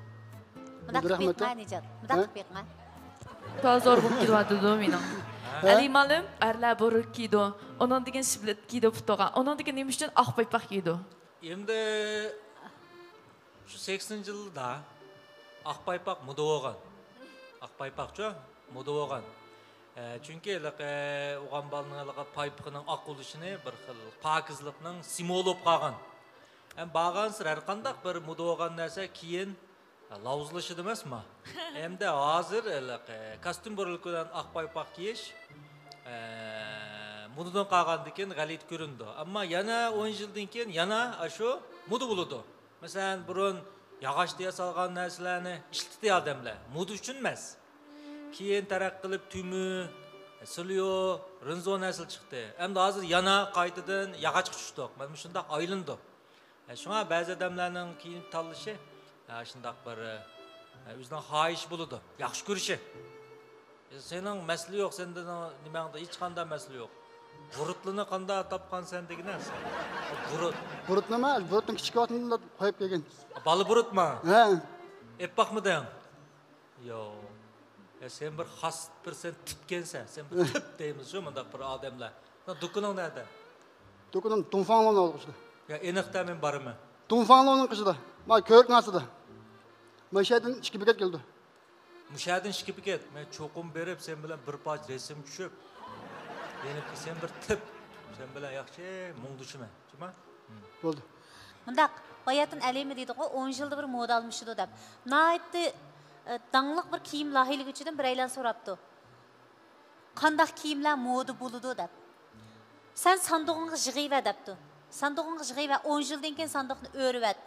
مۇنداق قىلىپ بېقىڭ، نىجات. مۇنداق قىلىپ بېقىڭ. تولا زور بولۇپ كېتىۋاتىدۇ مېنىڭ. ھە؟ ئەلى مالىم، ئەرلەر بورۇك كىيىدۇ. ئۇنىڭدىن كېيىن شىبلىت كىيىدۇ پۇتىغا. ئۇنىڭدىن كېيىن نېمە ئۈچۈن ئاق پايپاق كىيىدۇ؟ ئەمدى شۇ سەكسىنىنچى يىلدا ئاق پايپاق مودا بولغان. ئاق پايپاقچۇ مودا بولغان. ئە، چۈنكى ھېلىقى ئوغان بالىنىڭ ھېلىقى پايپىقىنىڭ ئاق بولۇشىنى بىر خىل پاكىزلىقنىڭ سىمۋولى بولۇپ قالغان. ھەم بارغانسېرى ھەر قانداق بىر مودا بولغان نەرسە كېيىن لاۋزىلىشىدۇ ئەمەسمۇ؟ ئەمدى ھازىر ھېلىقى كاستيۇم بورلۇقى بىلەن ئاق پايپاق كىيىش، ئە، مودىدىن قالغاندىن كېيىن غەلىتە كۆرۈنىدۇ. ئەمما يەنە ئون يىلدىن كېيىن يەنە ئاشۇ مودا بولىدۇ. مەسىلەن، بۇرۇن ياغاچتىن ياسالغان نەرسىلەرنى ئىشلىتەتتى ئادەملەر. مودا ئۈچۈن ئەمەس. كېيىن تەرەققىي قىلىپ تۈمۈ، سىليو، رىنزو نەرسىلەر چىقتى. ئەمدى ھازىر يەنە قايتىدىن ياغاچقا چۈشتۇق. مانا مۇشۇنداق ئايلىنىدۇ. شۇڭا بەزى ئادەملەرنىڭ كىيىنىپ تاللىشى، ھە، شۇنداق بىر، ھە، ئۆزىنىڭ خاھىشى بولىدۇ، ياخشى كۆرۈشى. سېنىڭ مەسىلە يوق، سەندە نېمەڭدە ھېچقانداق مەسىلە يوق. بۇرۇتلىنى قانداق تاپقانسەن دېگىنە سەن؟ بۇرۇت. بۇرۇتنىما؟ بۇرۇتنىڭ كىچىك ۋاقتىمدا قويۇپ كەلگەن. بالىبۇرۇتما؟ ھە. ئېپ باقمىدىڭ؟ ياق. يا، سەن بىر خاس بىر سەن تىپكەنسەن. سەن بىر تىپ دەيمىز شۇ مۇنداق بىر ئادەملەر. دۇكىنىڭ نەدە؟ دۇكىنىم دۇڭفاڭلۇنىڭ ئالدىغىچىدا. يا، ئېنىق دە مەن بارىمەن. دۇڭفاڭلۇنىڭ قېشىدا. ما كۆرۈك ناسىدا. مۇشەدىن ئىككى بېكەت كېلىدۇ. مۇشەدىن ئىككى بېكەت. مەن چوقۇم بېرىپ سەن بىلەن بىر پارچە رەسىم چۈشۈپ، يەنە سەن بىر تىپ. سەن بىلەن ياخشى مۇڭدىشىمەن. جۇما؟ بولدى. مۇنداق، باياتىن ئەلىمى دېدىغۇ، ئون يىلدا بىر مودا ئالمىشىدۇ دەپ. ناھايىتى، ئە، داڭلىق بىر كىيىم لايىھىلىگۈچىدىن بىرەيلەن سوراپتۇ. قانداق كىيىملەر مودا بولىدۇ دەپ. سەن ساندۇقۇڭغا يىغىۋەر دەپتۇ. ساندۇقۇڭغا يىغىۋەر، ئون يىلدىن كېيىن ساندۇقنى ئۆرۈۋەت.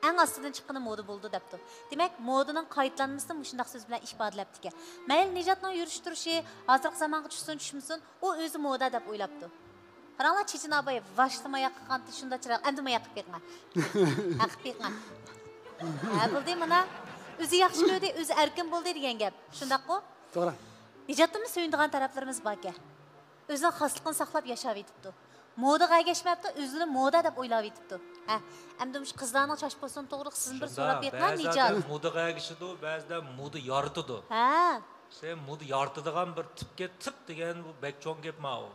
ئەڭ ئاستىدىن چىققىنى مودا بولىدۇ دەپتۇ. دېمەك، مودىنىڭ قايتىلانمىسىنى مۇشۇنداق سۆز بىلەن ئىپادىلەپتىكەن. مەيلى نىجاتنىڭ يۈرۈش تۇرۇشى ھازىرقى زامانغا چۈشسۇن چۈشمىسۇن، ئۇ ئۆزى مودا دەپ ئويلاپتۇ. قاراڭلار، چېچىنى ئاباي باشتا ماياق قىلغانتى، شۇنداق چىرايلىق، ئەمدى ماياق قىلىپ بېقىڭا. ھە، قىلىپ بېقىڭا. ھە، بولدى مانا. ئۆزى ياخشى كۆردى، ئۆزى ئەركىن بولدى دېگەن گەپ. شۇنداققۇ؟ توغرا. نىجاتتىنمۇ سۆيۈنىدىغان تەرەپلىرىمىز باركەن. ئۆزىنىڭ خاسلىقىنى ساقلاپ ياشاۋېتىپتۇ. مودىغا ئەگەشمەپتۇ، ئۆزىنى مودا دەپ ئويلاۋېتىپتۇ. ھە، ئەمدى مۇشۇ قىزلارنىڭ چاچ پوستىنى توغرىلىق سىزدىن بىر سوراپ بېقىڭا، نىجات. شۇنداق، بەزى ئادەم مودىغا ئەگىشىدۇ، بەزىدە مودا يارىتىدۇ. ھە. سەن مودا يارىتىدىغان بىر تىپكە تىپ دېگەن بۇ بەك چوڭ گەپ ماۋۇ.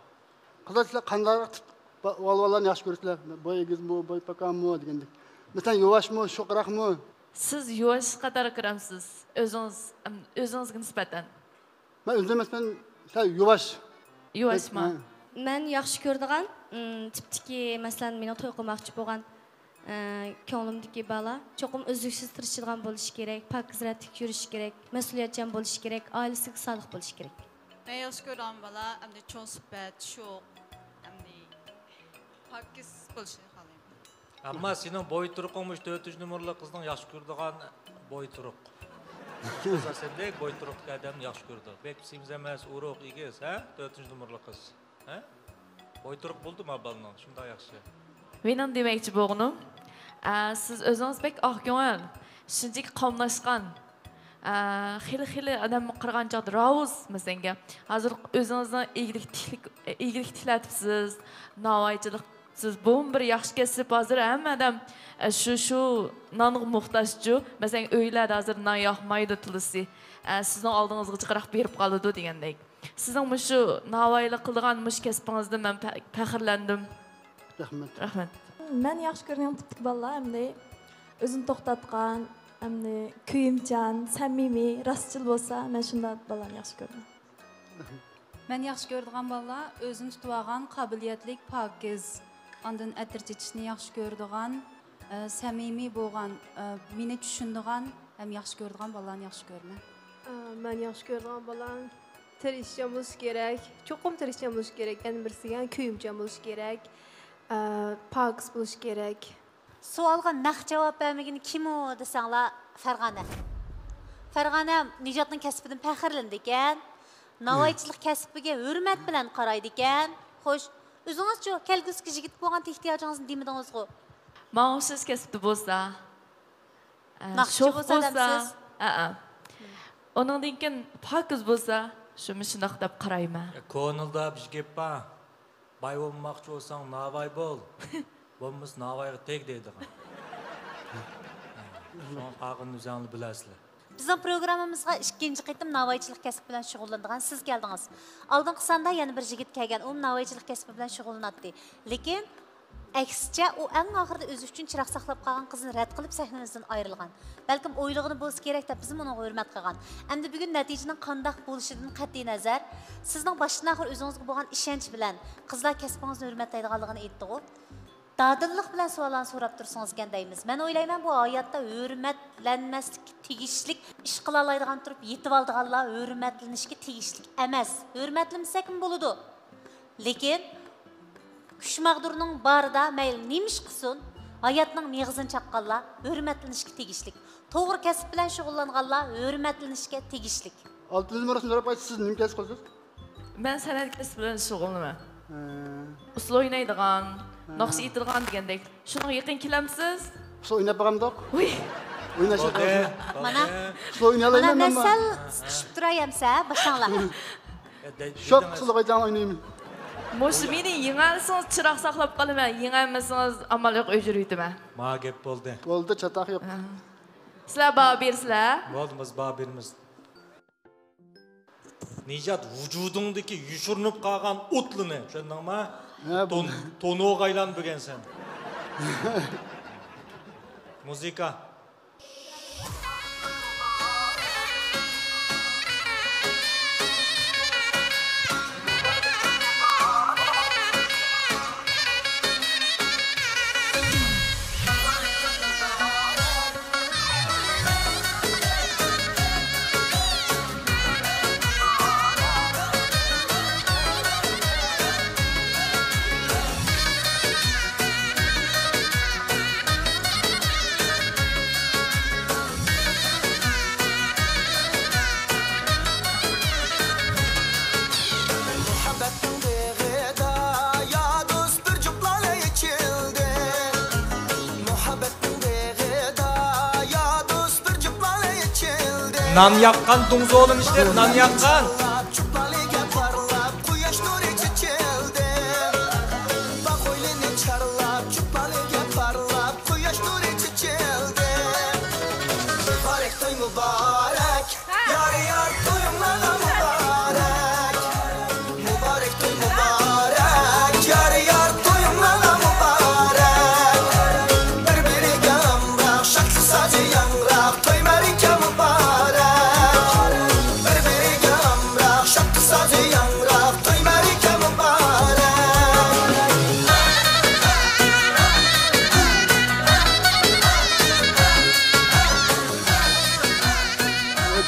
قىزلار، سىلەر قانداق تىپ بالىلارنى ياخشى كۆرىسىلەر؟ بويى ئېگىزمۇ، بويى پاكامۇ دېگەندەك. مەسىلەن، يۇۋاشمۇ، شوخراقمۇ؟ سىز يۇۋاش قاتارىغا كىرەمسىز؟ ئۆزىڭىز، ئۆزىڭىزگە نىسبەتەن. مەن ئۆزۈم مەسىلەن سەل يۇۋاش. يۇۋاشما؟ ھە. مەن ياخشى كۆرىدىغان، ئىم، تىپتىكى، مەسىلەن، مېنىڭ توي قىلماقچى بولغان، ئە، كۆڭلۈمدىكى بالا چوقۇم ئۈزلۈكسىز تىرىشىدىغان بولۇشى كېرەك، پاكىز رەتلىك يۈرۈشى كېرەك، مەسئۇلىيەتچان بولۇشى كېرەك، ئائىلىسىگە سالىق بولۇشى كېرەك. مەن ياخشى كۆرىدىغان بالا ئەمدى چوڭ سۈپەت، شوخ، ئەمدى پاكىز بولۇشىنى خالايمەن. ئەمما سېنىڭ بوي تۇرقۇڭ مۇشۇ تۆتىنچى نومۇرلۇق قىزنىڭ ياخشى كۆرىدىغان بوي تۇرۇق. سەندەك بوي تۇرۇقلۇق ئادەمنى ياخشى كۆرىدۇ. بەك سېمىز ئەمەس، ئورۇق، ئېگىز، ھە؟ تۆتىنچى نومۇرلۇق قىز. ھە؟ بوي تۇرۇق بولدىمۇ بالىنىڭ؟ شۇنداق ياخشى. مېنىڭ دېمەكچى بولغىنىم، ئە، سىز ئۆزىڭىز بەك ئاق كۆڭۈل، شۇنچىلىك قاملاشقان، ئە، خېلى، خېلى ئادەمگە قارىغان چاغدا راۋۇس، مەسىلەن، ھازىر ئۆزىڭىزنىڭ ئىگىلىك تىكلىك، ئىگىلىك تىكلەتىپسىز، ناۋايچىلىق، سىز بۇمۇ بىر ياخشى كەسىپ، ھازىر ھەممە ئادەم، ئە، شۇ، شۇ نانغا موھتاجچۇ. مەسىلەن، ئۆيلەردە ھازىر نان ياقمايدۇ تولىسى. ئە، سىزنىڭ ئالدىڭىزغا جىقراق بېرىپ قالىدۇ دېگەندەك. سىزنىڭ مۇشۇ ناۋايىلىق قىلىدىغان مۇشۇ كەسپىڭىزدىن مەن پە-، پەخىرلەندىم. رەھمەت. رەھمەت. مەن ياخشى كۆرىدىغان تىپتىكى بالىلار ئەمدى ئۆزىنى توختاتقان، ئەمدى كۆيۈمچان، سەمىمىي، راستچىل بولسا، مەن شۇنداق بالىلارنى ياخشى كۆرىمەن. مەن ياخشى كۆرىدىغان بالىلار ئۆزىنى تۇتۇۋالغان، قابىلىيەتلىك، پاكىز، ئاندىن ئەتىر چېچىشنى ياخشى كۆرىدىغان، ئە، سەمىمىي بولغان، ئە، مېنى چۈشىنىدىغان ھەم ياخشى كۆرىدىغان بالىلارنى ياخشى كۆرىمەن. ئە، مەن ياخشى كۆرىدىغان بالام تىرىشچان بولۇشى كېرەك، چوقۇم تىرىشچان بولۇشى كېرەك، يەنە بىرسىگە كۆيۈمچان بولۇشى كېرەك، ئە، پاكىز بولۇشى كېرەك. سوئالغا نەق جاۋاب بەرمىگىنى كىم ئۇ دېسەڭلار، فەرغانە. فەرغانە نىجاتنىڭ كەسپىدىن پەخىرلىنىدىكەن، ناۋايچىلىق كەسپىگە ھۆرمەت بىلەن قارايدىكەن. خوش، ئۆزىڭىزچۇ، كەلگۈسىدىكى يىگىتكە بولغان ئېھتىياجىڭىزنى دېمىدىڭىزغۇ؟ ماڭا ئوخشاش كەسىپتە بولسا، ئە، ناخشىچى شوخ بولسا بولسا، دەمسىز؟ ھەئە. ئۇنىڭدىن كېيىن پاكىز بولسا، شۇ مۇشۇنداق دەپ قارايمەن. يا، كونىدا بىر گەپ بار. باي بولماقچى بولساڭ، ناۋاي بول. بولمىسا، ناۋايغا تەگ دەيدىغان. شۇڭا قالغىنىنى ئۆزۈڭلار بىلەسىلەر. بىزنىڭ پروگراممىمىزغا ئىككىنچى قېتىم ناۋايچىلىق كەسپى بىلەن شۇغۇللىنىدىغان سىز كەلدىڭىز. ئالدىنقى ساندا يەنە بىر يىگىت كەلگەن، ئۇمۇ ناۋايچىلىق كەسپى بىلەن شۇغۇللىناتتى. لېكىن، ئەكسىچە، ئۇ ئەڭ ئاخىرىدا ئۆزى ئۈچۈن چىراغ ساقلاپ قالغان قىزنى رەت قىلىپ، سەھنىمىزدىن ئايرىلغان. بەلكىم ئويلىغىنى بولسا كېرەك دەپ، بىزمۇ ئۇنىڭغا ھۆرمەت قىلغان. ئەمدى بۈگۈن نەتىجىنىڭ قانداق بولۇشىدىن قەتئىينەزەر، سىزنىڭ باشتىن ئاخىر ئۆزىڭىزگە بولغان ئىشەنچ بىلەن قىزلار كەسپىڭىزنى ھۆرمەتلەيدىغانلىقىنى ئېيتتىغۇ. دادىللىق بىلەن سوئاللارنى سوراپ تۇرسىڭىزكەن دەيمىز. مەن ئويلايمەن، بۇ ھاياتتا ھۆرمەتلەنمەسلىككە تېگىشلىك ئىش قىلالايدىغان تۇرۇپ يېتىۋالىدىغانلار ھۆرمەتلىنىشكە تېگىشلىك ئەمەس. ھۆرمەتلىمىسەكمۇ بولىدۇ. لېكىن كۈچ ماغدۇرنىڭ بارىدا مەيلى نېمە ئىش قىلسۇن، ھاياتنىڭ مېغىزىنى چاققانلار ھۆرمەتلىنىشكە تېگىشلىك. توغرا كەسىپ بىلەن شۇغۇللانغانلار ھۆرمەتلىنىشكە تېگىشلىك. ئالتىنچى نومۇرنى سوراپ قايسى، سىز نېمە كەسىپ قىلىسىز؟ مەن سەنئەت كەسپى بىلەن شۇغۇللىنىمەن. ھە. ئۇسسۇل ئوينايدىغان، ھە، ناخشا ئېيتىدىغان دېگەندەك. شۇنىڭغا يېقىن كېلەمسىز؟ ئۇسسۇل ئويناپ باقامدۇق؟ ۋۇي. ئويناش. بولدى، مانا. بولدى. ئۇسسۇل ئوينىيالايمەن مانا، مەن مەنمۇ. سەل سىقىشىپ تۇراي ئەمسە، باشلاڭلار. يا، دەي-، شوق دەيدىڭىز. ئۇسسۇل قايتاڭ ئوينايمەن. مۇشۇ مېنى يېڭەلىسىڭىز چىراغ ساقلاپ قالىمەن، يېڭەلمىسىڭىز ئامال يوق ئۆچۈرۈۋېتىمەن. ما گەپ بولدى. بولدى، چاتاق يوق. ھە. سىلەر باھا بېرىسىلەر. بولدى، بىز باھا بېرىمىز. نىجات، ۋۇجۇدۇڭدىكى يوشۇرۇنۇپ قالغان ئوتلىنى، چۈشەندىڭما؟ ھە، تون-، بۇ تونۇغا ئايلان بۈگۈن سەن. مۇزىكا. مۇھەببەتنىڭ بېغىدا يا دوست بىر جۈپ لالا ئېچىلدى. مۇھەببەتنىڭ بېغىدا يا دوست بىر جۈپ لالا ئېچىلدى. نان ياققان دۇڭزۇلۇم ئىشلەپ، نان ياققان. جۈپ لالىگە پارلاپ، قۇياش نۇرى چېچىلدى. باغ ھويلىنى چارلاپ، جۈپ لالىگە پارلاپ، قۇياش نۇرى چېچىلدى. مۇبارەك توي، مۇبارەك. يار، يار، تويۇڭلارغا مۇبارەك. مۇبارەك توي، مۇبارەك. يار، يار، تويۇڭلارغا مۇبارەك. بىر-بىرىگە ئامراق، شادلىق سازى ياڭراق، توي مەرىكە مۇبارەك. بىر-بىرىگە ئامراق، شادلىق سازى ياڭراق، توي مەرىكە مۇبارەك.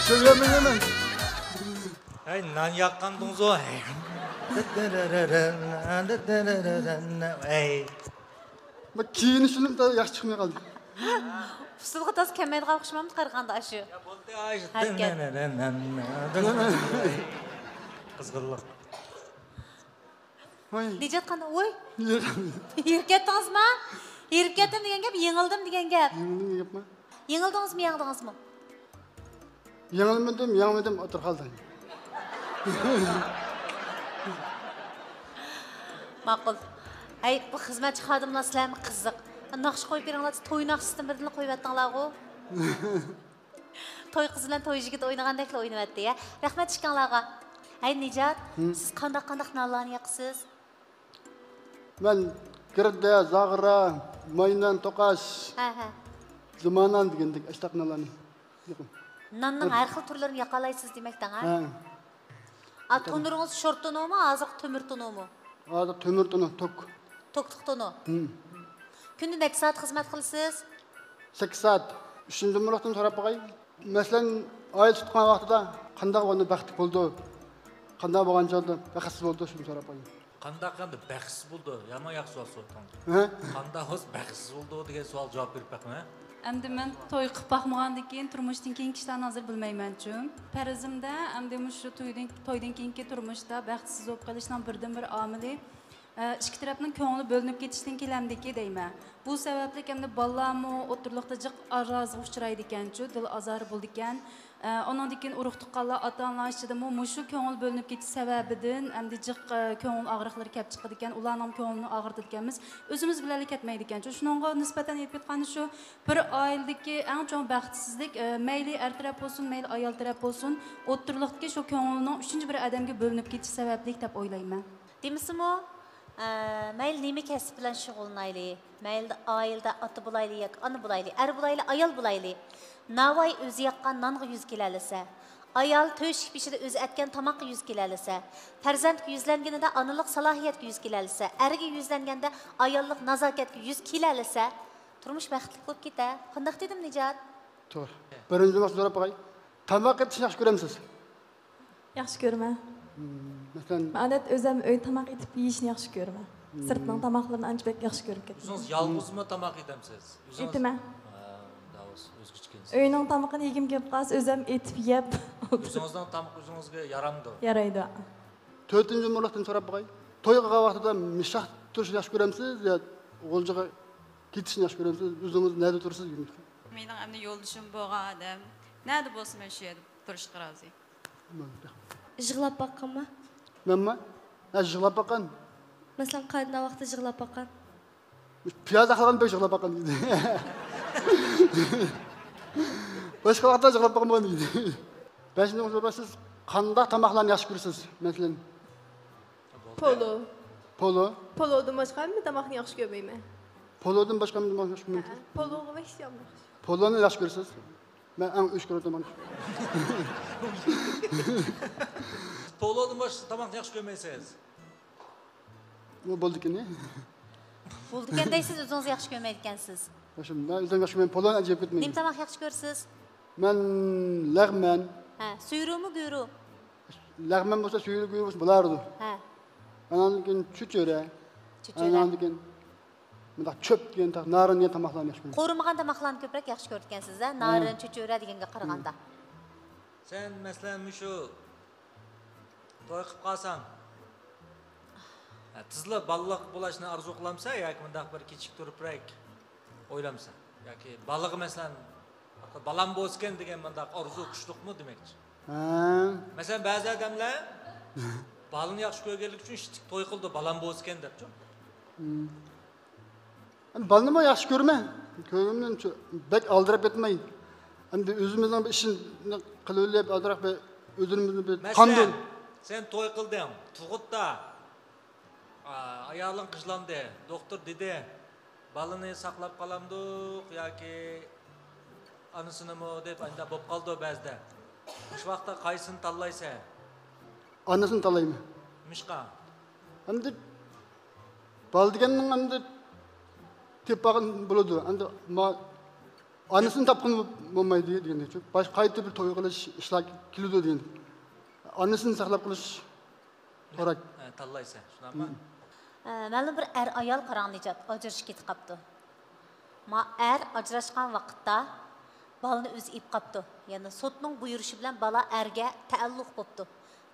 چۆگەمنى يەمەڭ. ھەي، نان ياققان دۇڭزۇ. ھەي. بۇ كىيىنىشىنىمۇ ياخشى چىقماي قالدى. ئۇسسۇلغا تاس كەلمەيدىغان ئوخشىمامدۇ قارىغاندا ئاشۇ؟ يا، بولدى، ئاي، ھەرىكەت. قىزغىنلىق. ۋاي. نىجات قانداق؟ ۋوي. يىغ-، ھېرىپ كەتتىڭىزما؟ ھېرىپ كەتتىم دېگەن گەپ، يېڭىلدىم دېگەن گەپ. يېڭىلدىم دېگەن گەپمۇ؟ يېڭىلدىڭىزمۇ، يەڭدىڭىزمۇ؟ يېڭىلمىدىم، يەڭمىدىم، ئوتتۇرا قالدىم. ماقۇل. ھەي، بۇ خىزمەتچى خادىملار سىلەرمۇ قىزىق. ناخشا قويۇپ بېرىڭلار، توي ناخشىسىنى بىردىنلا قويۇۋەتتىڭلارغۇ. توي قىز بىلەن توي يىگىت ئوينىغاندەكلا ئوينىۋەتتى، يا. رەھمەت ئىككىڭلارغا. ھەي، نىجات، ھىم؟ سىز قانداق، قانداق نانلارنى ياقىسىز؟ مەن گىردە، زاغرا، ماينان، توقاش، ھە، ھە. زۇمانان دېگەندەك ئاشتاق نانلارنى ياقىمەن. ناننىڭ ھەر خىل تۈرلىرىنى ياقالايسىز دېمەكتەڭ، ھە؟ ھە. ئا، تونۇرىڭىز شور تونۇرمۇ، ھازىرقى تۆمۈر تونۇرمۇ؟ ھازىر تۆمۈر تونۇر، توك. توكلۇق تونۇر. ھىم. كۈندە نەچچە سائەت خىزمەت قىلىسىز؟ سەككىز سائەت. ئۈچىنچى نومۇرلۇقتىن سوراپ باقاي. مەسىلەن، ئائىلە تۇتقان ۋاقتىدا قانداق بولغاندا بەختلىك بولىدۇ؟ قانداق بولغان چاغدا بەختسىز بولىدۇ؟ شۇنى سوراپ باقاي. قانداق ئەمدى بەختسىز بولىدۇ؟ يامان ياخشى سوئال سورىدىڭىز. ھە؟ قانداق بولسا بەختسىز بولىدۇ دېگەن سوئال جاۋاب بېرىپ بېقىڭ، ھە؟ ئەمدى مەن توي قىلىپ باقمىغاندىن كېيىن تۇرمۇشتىن كېيىنكى ئىشلارنى ھازىر بىلمەيمەنچۇ. پەرىزىمدە ئەمدى مۇشۇ تويدىن، تويدىن كېيىنكى تۇرمۇشتا بەختسىز بولۇپ قېلىشنىڭ بىردىنبىر ئامىلى، ئە، ئىككى تەرەپنىڭ كۆڭلى بۆلۈنۈپ كېتىشىدىن كېلەمدىكى دەيمەن. بۇ سەۋەبلىك ئەمدى بالىلارمۇ ئوتتۇرىلىقتا جىق ئارازىغا ئۇچرايدىكەنچۇ، دىل ئازارى بولىدىكەن. ئە، ئۇنىڭدىن كېيىن ئۇرۇق تۇغقانلار، ئاتا-ئانىلار ئىچىدىمۇ مۇشۇ كۆڭۈل بۆلۈنۈپ كېتىش سەۋەبىدىن ئەمدى جىق، ئە، كۆڭۈل ئاغرىقلىرى كەپ چىقىدىكەن، ئۇلارنىڭ كۆڭلىنى ئاغرىتىدىكەنمىز. ئۆزىمىز بىلەنلا كەتمەيدىكەنچۇ. شۇنىڭغا نىسبەتەن ئېلىپ ئېيتقاندا، شۇ بىر ئائىلىدىكى ئەڭ چوڭ بەختسىزلىك، ئە، مەيلى ئەر تەرەپ بولسۇن، مەيلى ئايال تەرەپ بولسۇن، ئوتتۇرىلىقتىكى شۇ كۆڭلىنىڭ ئۈچىنچى بىر ئادەمگە بۆلۈنۈپ كېتىش سەۋەبلىك دەپ ئويلايمەن. دېمىسىمۇ، ئە، مەيلى نېمە كەسىپ بىلەن شۇغۇللىنايلى، مەيلى ئائىلىدە ئاتا بولايلى ياكى ئانا بولايلى، ئەر بولايلى، ئايال بولايلى، ناۋايى ئۆزى ياققان نانغا يۈز كېلەلىسە، ئايال تۆشۈك بېشىدا ئۆزى ئەتكەن تاماققا يۈز كېلەلىسە، پەرزەنتكە يۈزلەنگىنىدە ئانىلىق سالاھىيەتكە يۈز كېلەلىسە، ئەرگە يۈزلەنگەندە ئاياللىق نازاكەتكە يۈز كېلەلىسە، تۇرمۇش بەختلىك بولۇپ كېتە. قانداق دېدىم، نىجات؟ توغرا. بىرىنچى نومۇر سوراپ باقاي. تاماق ئېتىشنى ياخشى كۆرەمسىز؟ ياخشى كۆرىمەن. مەسىلەن، مەن ئادەتتە ئۆزۈم ئۆي تاماق ئېتىپ يېيىشنى ياخشى كۆرىمەن. سىرتنىڭ تاماقلىرىنى ئانچە بەك ياخشى كۆرۈپ كەتمەيمەن. ئۆزىڭىز يالغۇزمۇ تاماق ئېتەمسىز؟ ئۆزىڭىز؟ ئېتىمەن. ھە، داۋۇس، ئۆزگىچىكەنسىز. ئۆينىڭ تامىقىنى يېگۈم كېلىپ قالسا، ئۆزۈم ئېتىپ يەپ ئولتۇرىمەن. ئۆزىڭىزنىڭ تامىقى ئۆزىڭىزگە يارامدۇ؟ يارايدۇ. تۆتىنچى نومۇرلۇقتىن سوراپ باقاي. توي قىلغان ۋاقتىدا مىششاق تۇرۇشنى ياخشى كۆرەمسىز يا غۇلجىغا كېتىشنى ياخشى كۆرەمسىز؟ ئۆزىڭىز نەدە تۇرىسىز؟ مېنىڭ ئەمدى يولدىشىم بولغان ئادەم نەدە بولسا مەن شۇ يەردە تۇرۇشقا رازى. يىغلاپ باققانما؟ مەنمۇ؟ ھە، يىغلاپ باققان. مەسىلەن، قاينىغان ۋاقتىدا يىغلاپ باققان. پىياز ئاقلىغان بەك يىغلاپ باققان دېدى. باشقا ۋاقىتتا يىغلاپ باقمىغان دېدى. بەشىنچى سوئال، سىز قانداق تاماقلارنى ياخشى كۆرىسىز؟ مەسىلەن، پولۇ. پولۇ. پولۇدىن باشقا ھەممە تاماقنى ياخشى كۆرمەيمەن. پولۇدىن باشقا ھەممە تاماقنى ياخشى كۆرمەيسىز؟ ھە، پولۇغا ۋەھشىي يامان. پولۇنى ياخشى كۆرىسىز؟ مەن ئەڭ ئۆچ كۆرىدىغان تاماق. پولۇدىن باشقا تاماقنى ياخشى كۆرمەيسىز؟ بۇ بولدىكىنى. بولدىكەن دەيسىز، ئۆزىڭىز ياخشى كۆرمەيدىكەنسىز. ياخشى، مەن ئۆزۈم ياخشى كۆرمەيمەن، پولۇنى ئەجەب كۆرمەيمەن. نېمە تاماق ياخشى كۆرىسىز؟ مەن لەغمەن. ھە، سۈيرۈمۇ، گۈرۈ؟ لەغمەن بولسا سۈيرۈ، گۈرۈ بولسا بولارىدۇ. ھە. ئاناندىن كېيىن چۆچۈرە. چۆچۈرە. ئاناندىن كېيىن مۇنداق چۆپ دېگەن، نارىن دېگەن تاماقلارنى ياخشى كۆرىمەن. قورۇمىغان تاماقلارنى كۆپرەك ياخشى كۆرىدىكەنسىز-ھە، نارىن، ھە، چۆچۈرە دېگەنگە قارىغاندا. ھە. سەن، مەسىلەن، مۇشۇ توي قىلىپ قالساڭ، ھە، تېزلا بالىلىق بولۇشنى ئارزۇ قىلامسەن ياكى مۇنداق بىر كىچىك تۇرۇپراق ئويلامسەن؟ ياكى بالىغا، مەسىلەن، بالام بولسىكەن دېگەن مۇنداق ئارزۇ كۈچلۈكمۇ دېمەكچى؟ ھە. مەسىلەن، بەزى ئادەملەر بالىنى ياخشى كۆرگەنلىكى ئۈچۈن ئىتتىك توي قىلىدۇ، بالام بولسىكەن دەپچۇ. ھىم. ئەمدى بالىنىمۇ ياخشى كۆرىمەن. كۆرگىنىمچە بەك ئالدىراپ كەتمەي. ئەمدى ئۆزىمىزنىڭ بىر ئىشىنى قىلىۋېلىپ، ئالدىراپ بىر ئۆزىمىزنى بىر مەسىلەن، قاندۇر. سەن توي قىلدىڭ، تۇغۇتتا، ئا، ئايالىڭ قىژلاندى، دوختۇر دېدى، بالىنى ساقلاپ قالامدۇق ياكى ئانىسىنىمۇ دەپ، ئانداق بولۇپ قالىدۇ بەزىدە. مۇشۇ ۋاقىتتا قايسىنى تاللايسەن؟ ئانىسىنى تاللايمەن. نېمىشقا؟ ئەمدى بالا دېگەننىڭ ئەمدى تېپىپ بولىدۇ. ئەمدى ما-، ئانىسىنى تاپقىلى بولمايدۇ دېگەندەكچۇ. باشقا قايتا بىر توي قىلىش ئىشلار كېلىدۇ دېگەن. ئانىسىنى ساقلاپ قېلىش كېرەك. ھە، تاللايسەن، شۇنداقمۇ؟ ھىم. ئە، مەلۇم بىر ئەر ئايال قاراڭ نىجات ئاجرىشىپ كېتىپ قاپتۇ. ما ئەر ئاجراشقان ۋاقىتتا بالىنى ئۆزى ئېلىپ قاپتۇ. يەنى سوتنىڭ بۇيرۇشى بىلەن بالا ئەرگە تەئەللۇق بوپتۇ.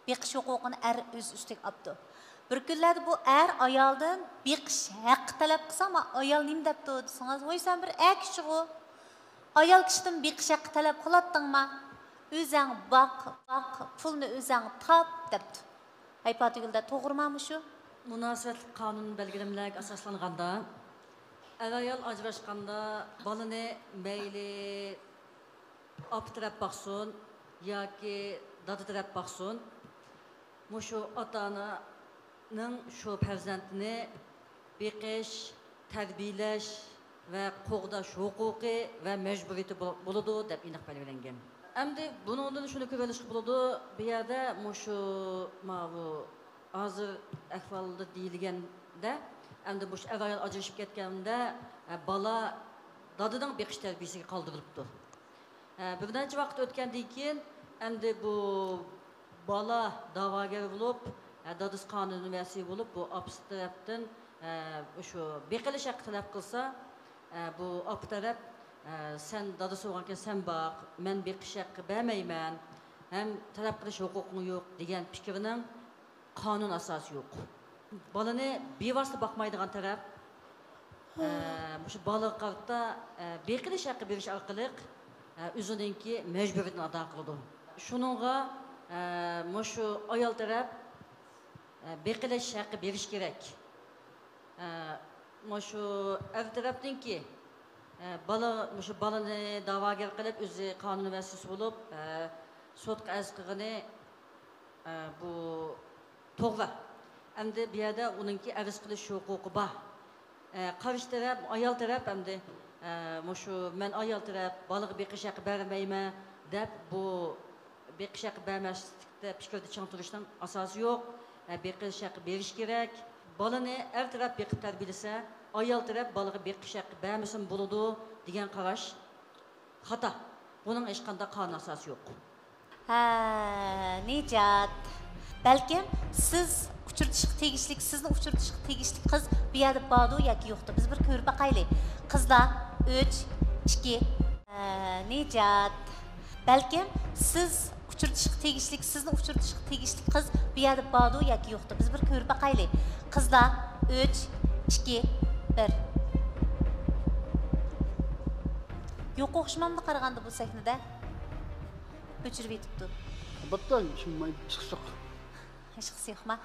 بېقىش ھوقۇقىنى ئەر ئۆز ئۈستىگە ئاپتۇ. بىر كۈنلەردە بۇ ئەر ئايالدىن بېقىش ھەققى تەلەپ قىلسا، ما ئايال نېمە دەپتۇ دېسىڭىز، ۋاي، سەن بىر ئەر كىشىغۇ. ئايال كىشىدىن بېقىش ھەققى تەلەپ قىلاتتىڭما؟ ئۆزەڭ باق، باق، پۇلنى ئۆزەڭ تاپ دەپتۇ. ھەي پاتىگۈلدە، توغرىما مۇشۇ؟ مۇناسىۋەتلىك قانۇن بەلگىلىمىلەرگە ئاساسلانغاندا، ئەر-ئايال ئاجراشقاندا بالىنى مەيلى ئاپا تەرەپ باقسۇن ياكى دادا تەرەپ باقسۇن، مۇشۇ ئاتا-ئانىنىڭ شۇ پەرزەنتىنى بېقىش، تەربىيەلەش ۋە قوغداش ھوقۇقى ۋە مەجبۇرىيىتى بول-، بولىدۇ دەپ ئېنىق بەلگىلەنگەن. ئەمدى بۇنىڭدىن شۇنى كۆرۈۋېلىشقا بولىدۇ، بۇ يەردە مۇشۇ ماۋۇ ھازىر ئەھۋالدا دېيىلگەندە، ئەمدى مۇشۇ ئەر-ئايال ئاجرىشىپ كەتكەندە، ئە، بالا دادىنىڭ بېقىش تەربىيىسىگە قالدۇرۇلۇپتۇ. ئە، بىر نەچچە ۋاقىت ئۆتكەندىن كېيىن، ئەمدى بۇ بالا دەۋاگەر بولۇپ، ئە، دادىسى قانۇنىي ۋەسىي بولۇپ، بۇ ئاپىسى تەرەپتىن، ئە، شۇ بېقىلىش ھەققى تەلەپ قىلسا، ئە، بۇ ئاپا تەرەپ، ئە، سەن دادىسى بولغانكەن، سەن باق، مەن بېقىش ھەققى بەرمەيمەن ھەم تەلەپ قىلىش ھوقۇقۇڭ يوق دېگەن پىكىرنىڭ قانۇن ئاساسى يوق. بالىنى بىۋاسىتە باقمايدىغان تەرەپ، ئە، مۇشۇ بالىغا قارىتا، ئە، بېقىلىش ھەققى بېرىش ئارقىلىق، ئە، ئۆزىنىڭكى مەجبۇرىيىتىنى ئادا قىلىدۇ. شۇنىڭغا، ئە، مۇشۇ ئايال تەرەپ، ئە، بېقىلىش ھەققى بېرىش كېرەك. ئە، مۇشۇ ئەر تەرەپنىڭكى، ئە، بالا، مۇشۇ بالىنى دەۋاگەر قىلىپ، ئۆزى قانۇنىي ۋەسىيسى بولۇپ، ئە، سوتقا ئەرز قىلغىنى، ئە، بۇ توغرا. ئەمدى بۇ يەردە ئۇنىڭكى ئەرز قىلىش ھوقۇقى بار. ئە، قارشى تەرەپ، ئايال تەرەپ ئەمدى، ئە، مۇشۇ مەن ئايال تەرەپ، بالىغا بېقىش ھەققى بەرمەيمەن دەپ، بۇ بېقىش ھەققى بەرمەسلىكتە پىكىردە چىڭ تۇرۇشنىڭ ئاساسى يوق. ئە، بېقىش ھەققى بېرىش كېرەك. بالىنى ئەر تەرەپ بېقىپ تەربىيەلىسە، ئايال تەرەپ بالىغا بېقىش ھەققى بەرمىسىمۇ بولىدۇ دېگەن قاراش خاتا. بۇنىڭ ھېچقانداق قانۇن ئاساسى يوق. ھە، نىجات. بەلكىم سىز ئۇچرىتىشقا تېگىشلىك، سىزنى ئۇچرىتىشقا تېگىشلىك قىز بۇ يەردە باردۇ ياكى يوقتۇ؟ بىز بىر كۆرۈپ باقايلى. قىزلار، ئۈچ، ئىككى. ئە، نىجات. بەلكىم سىز ئۇچرىتىشقا تېگىشلىك، سىزنى ئۇچرىتىشقا تېگىشلىك قىز بۇ يەردە باردۇ ياكى يوقتۇ؟ بىز بىر كۆرۈپ باقايلى. قىزلار، ئۈچ، ئىككى، بىر. يوق ئوخشىمامدۇ قارىغاندا بۇ سەھنىدە؟ ئۆچۈرۈپ يېتىپتۇ. ئەلۋەتتە، چىقمايدۇ، چىقساق. ھېچقىسى يوقما؟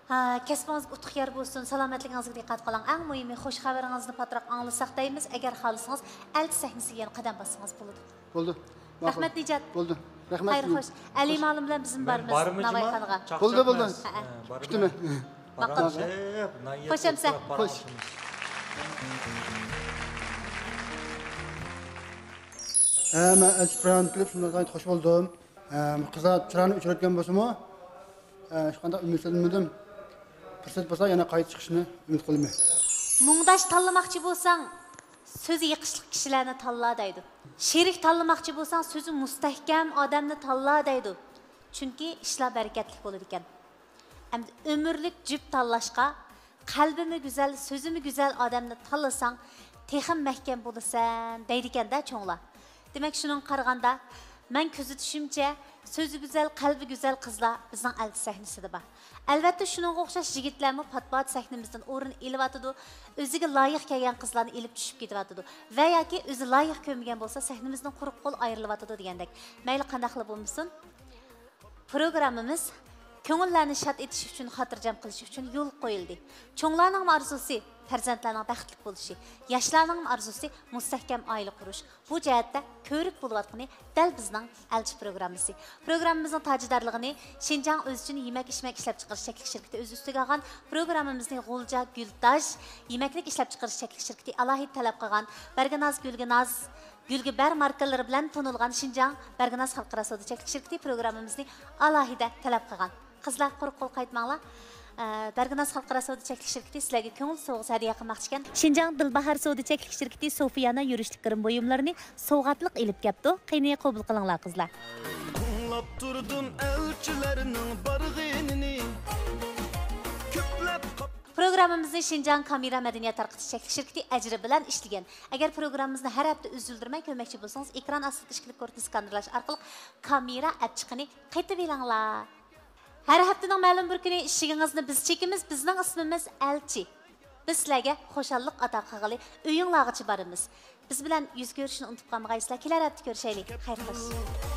ھا، كەسپىڭىزگە ئۇتۇق يار بولسۇن، سالامەتلىكىڭىزگە دىققەت قىلىڭ. ئەڭ مۇھىمى، خۇش خەۋىرىڭىزنى پاتراق ئاڭلىساق دەيمىز. ئەگەر خالىسىڭىز، ئەلچى سەھنىسىگە يەنە قەدەم باسسىڭىز بولىدۇ. بولدى. ماقۇل. رەھمەت، نىجات. بولدى. رەھمەت. خەير، خوش. ئەلى مۇئەللىم بىلەن بىز بارىمىز ناۋاي خانىغا. بولدى، بولدى. ھە، ھە. كۈتىمەن. ماقۇل. خوش ئەمسە. خوش. ھە، مەن ئەلچى پىرانى كېلىپ شۇنداق خوش بولدۇم. ھە، قىزلار چىرايىنى ئۆچۈرۈۋەتكەن بولسىمۇ، ھە، ھېچقانداق ئۈمىدسىزلىنمىدىم. پۇرسەت بولسا يەنە قايتا چىقىشىنى ئۈمىد قىلىمەن. مۇڭداش تاللىماقچى بولساڭ، سۆزى يېقىشلىق كىشىلەرنى تاللا دەيدۇ. شېرىك تاللىماقچى بولساڭ، سۆزى مۇستەھكەم ئادەمنى تاللا دەيدۇ. چۈنكى ئىشلار بەرىكەتلىك بولىدىكەن. ئەمدى ئۆمۈرلۈك جۈپ تاللاشقا، قەلبىمۇ گۈزەل، سۆزىمۇ گۈزەل ئادەمنى تاللىساڭ، تېخىمۇ مەھكەم بولىسەن، دەيدىكەن-دە چوڭلار. دېمەك، شۇنىڭغا قارىغاندا، مەن كۆزىتىشىمچە، سۆزى گۈزەل، قەلبى گۈزەل قىزلار بىزنىڭ ئەلچى سەھنىسىدە بار. ئەلۋەتتە، شۇنىڭغا ئوخشاش يىگىتلەرمۇ پات-پات سەھنىمىزدىن ئورۇن ئېلىۋاتىدۇ، ئۆزىگە لايىق كەلگەن قىزلارنى ئېلىپ چۈشۈپ كېتىۋاتىدۇ ۋە ياكى ئۆزى لايىق كۆرمىگەن بولسا، سەھنىمىزدىن قۇرۇق قول ئايرىلىۋاتىدۇ دېگەندەك. مەيلى قانداقلا بولمىسۇن، پروگراممىمىز كۆڭۈللەرنى شاد ئېتىش ئۈچۈن، خاتىرجەم قىلىش ئۈچۈن يولغا قويۇلدى. چوڭلارنىڭمۇ ئارزۇسى پەرزەنتلەرنىڭ بەختلىك بولۇشى، ياشلارنىڭمۇ ئارزۇسى مۇستەھكەم ئائىلە قۇرۇش. بۇ جەھەتتە كۆۋرۈك بولۇۋاتقىنى دەل بىزنىڭ ئەلچى پروگراممىسى. پروگراممىمىزنىڭ تاجىدارلىقىنى شىنجاڭ ئۆزى ئۈچۈن يېمەك-ئىچمەك ئىشلەپچىقىرىش چەكلىك شىركىتى ئۆز ئۈستىگە ئالغان. پروگراممىمىزنى غۇلجا گۈلتاش يېمەكلىك ئىشلەپچىقىرىش چەكلىك شىركىتى ئالاھىدە تەلەپ قىلغان. بەرگىناز، گۈلگىناز، گۈلگىبەر ماركىلىرى بىلەن تونۇلغان شىنجاڭ بەرگىناز خەلقئارا سودا چەكلىك شىركىتى پروگراممىمىزنى ئالاھىدە تەلەپ قىلغان. قىزلار، قۇرۇق قول قايتماڭلار. ئە، بەرگىناز خەلقئارا سودا چەكلىك شىركىتى سىلەرگە كۆڭۈل سوۋغىسى ھەدىيە قىلماقچىكەن. شىنجاڭ دىلباھار سودا چەكلىك شىركىتى سوفىيانە يۈرۈشلۈك گىرىم بۇيۇملىرىنى سوۋغاتلىق ئېلىپ كەپتۇ. قېنى، قوبۇل قىلىڭلار، قىزلار. تىڭلاپ تۇردۇم ئەلچىلەرنىڭ بارغىنىنى، كۆپلەپ قاپتۇ. پروگراممىمىزنى شىنجاڭ كامېرا مەدەنىيەت تارقىتىش چەكلىك شىركىتى ئەجرى بىلەن ئىشلىگەن. ئەگەر پروگراممىمىزنى ھەر ھەپتە ئۈزۈلدۈرمەي كۆرمەكچى بولسىڭىز، ئېكران ئاستىدىكى ئىككىلىك كورپۇسنى سكانېرلاش ئارقىلىق كامېرا ئەپچىقىنى قېتىۋېلىڭلار. ھەر ھەپتىنىڭ مەلۇم بىر كۈنى ئىشىكىڭىزنى بىز چېكىمىز، بىزنىڭ ئىسمىمىز ئەلچى. بىز سىلەرگە خۇشاللىق ئاتا قىلغىلى ئۆيۈڭلارغىچە بارىمىز. بىز بىلەن يۈز كۆرۈشۈشنى ئۇنتۇپ قالمىغايسىلەر، كېلەر ھەپتە كۆرۈشەيلى. خەير خوش.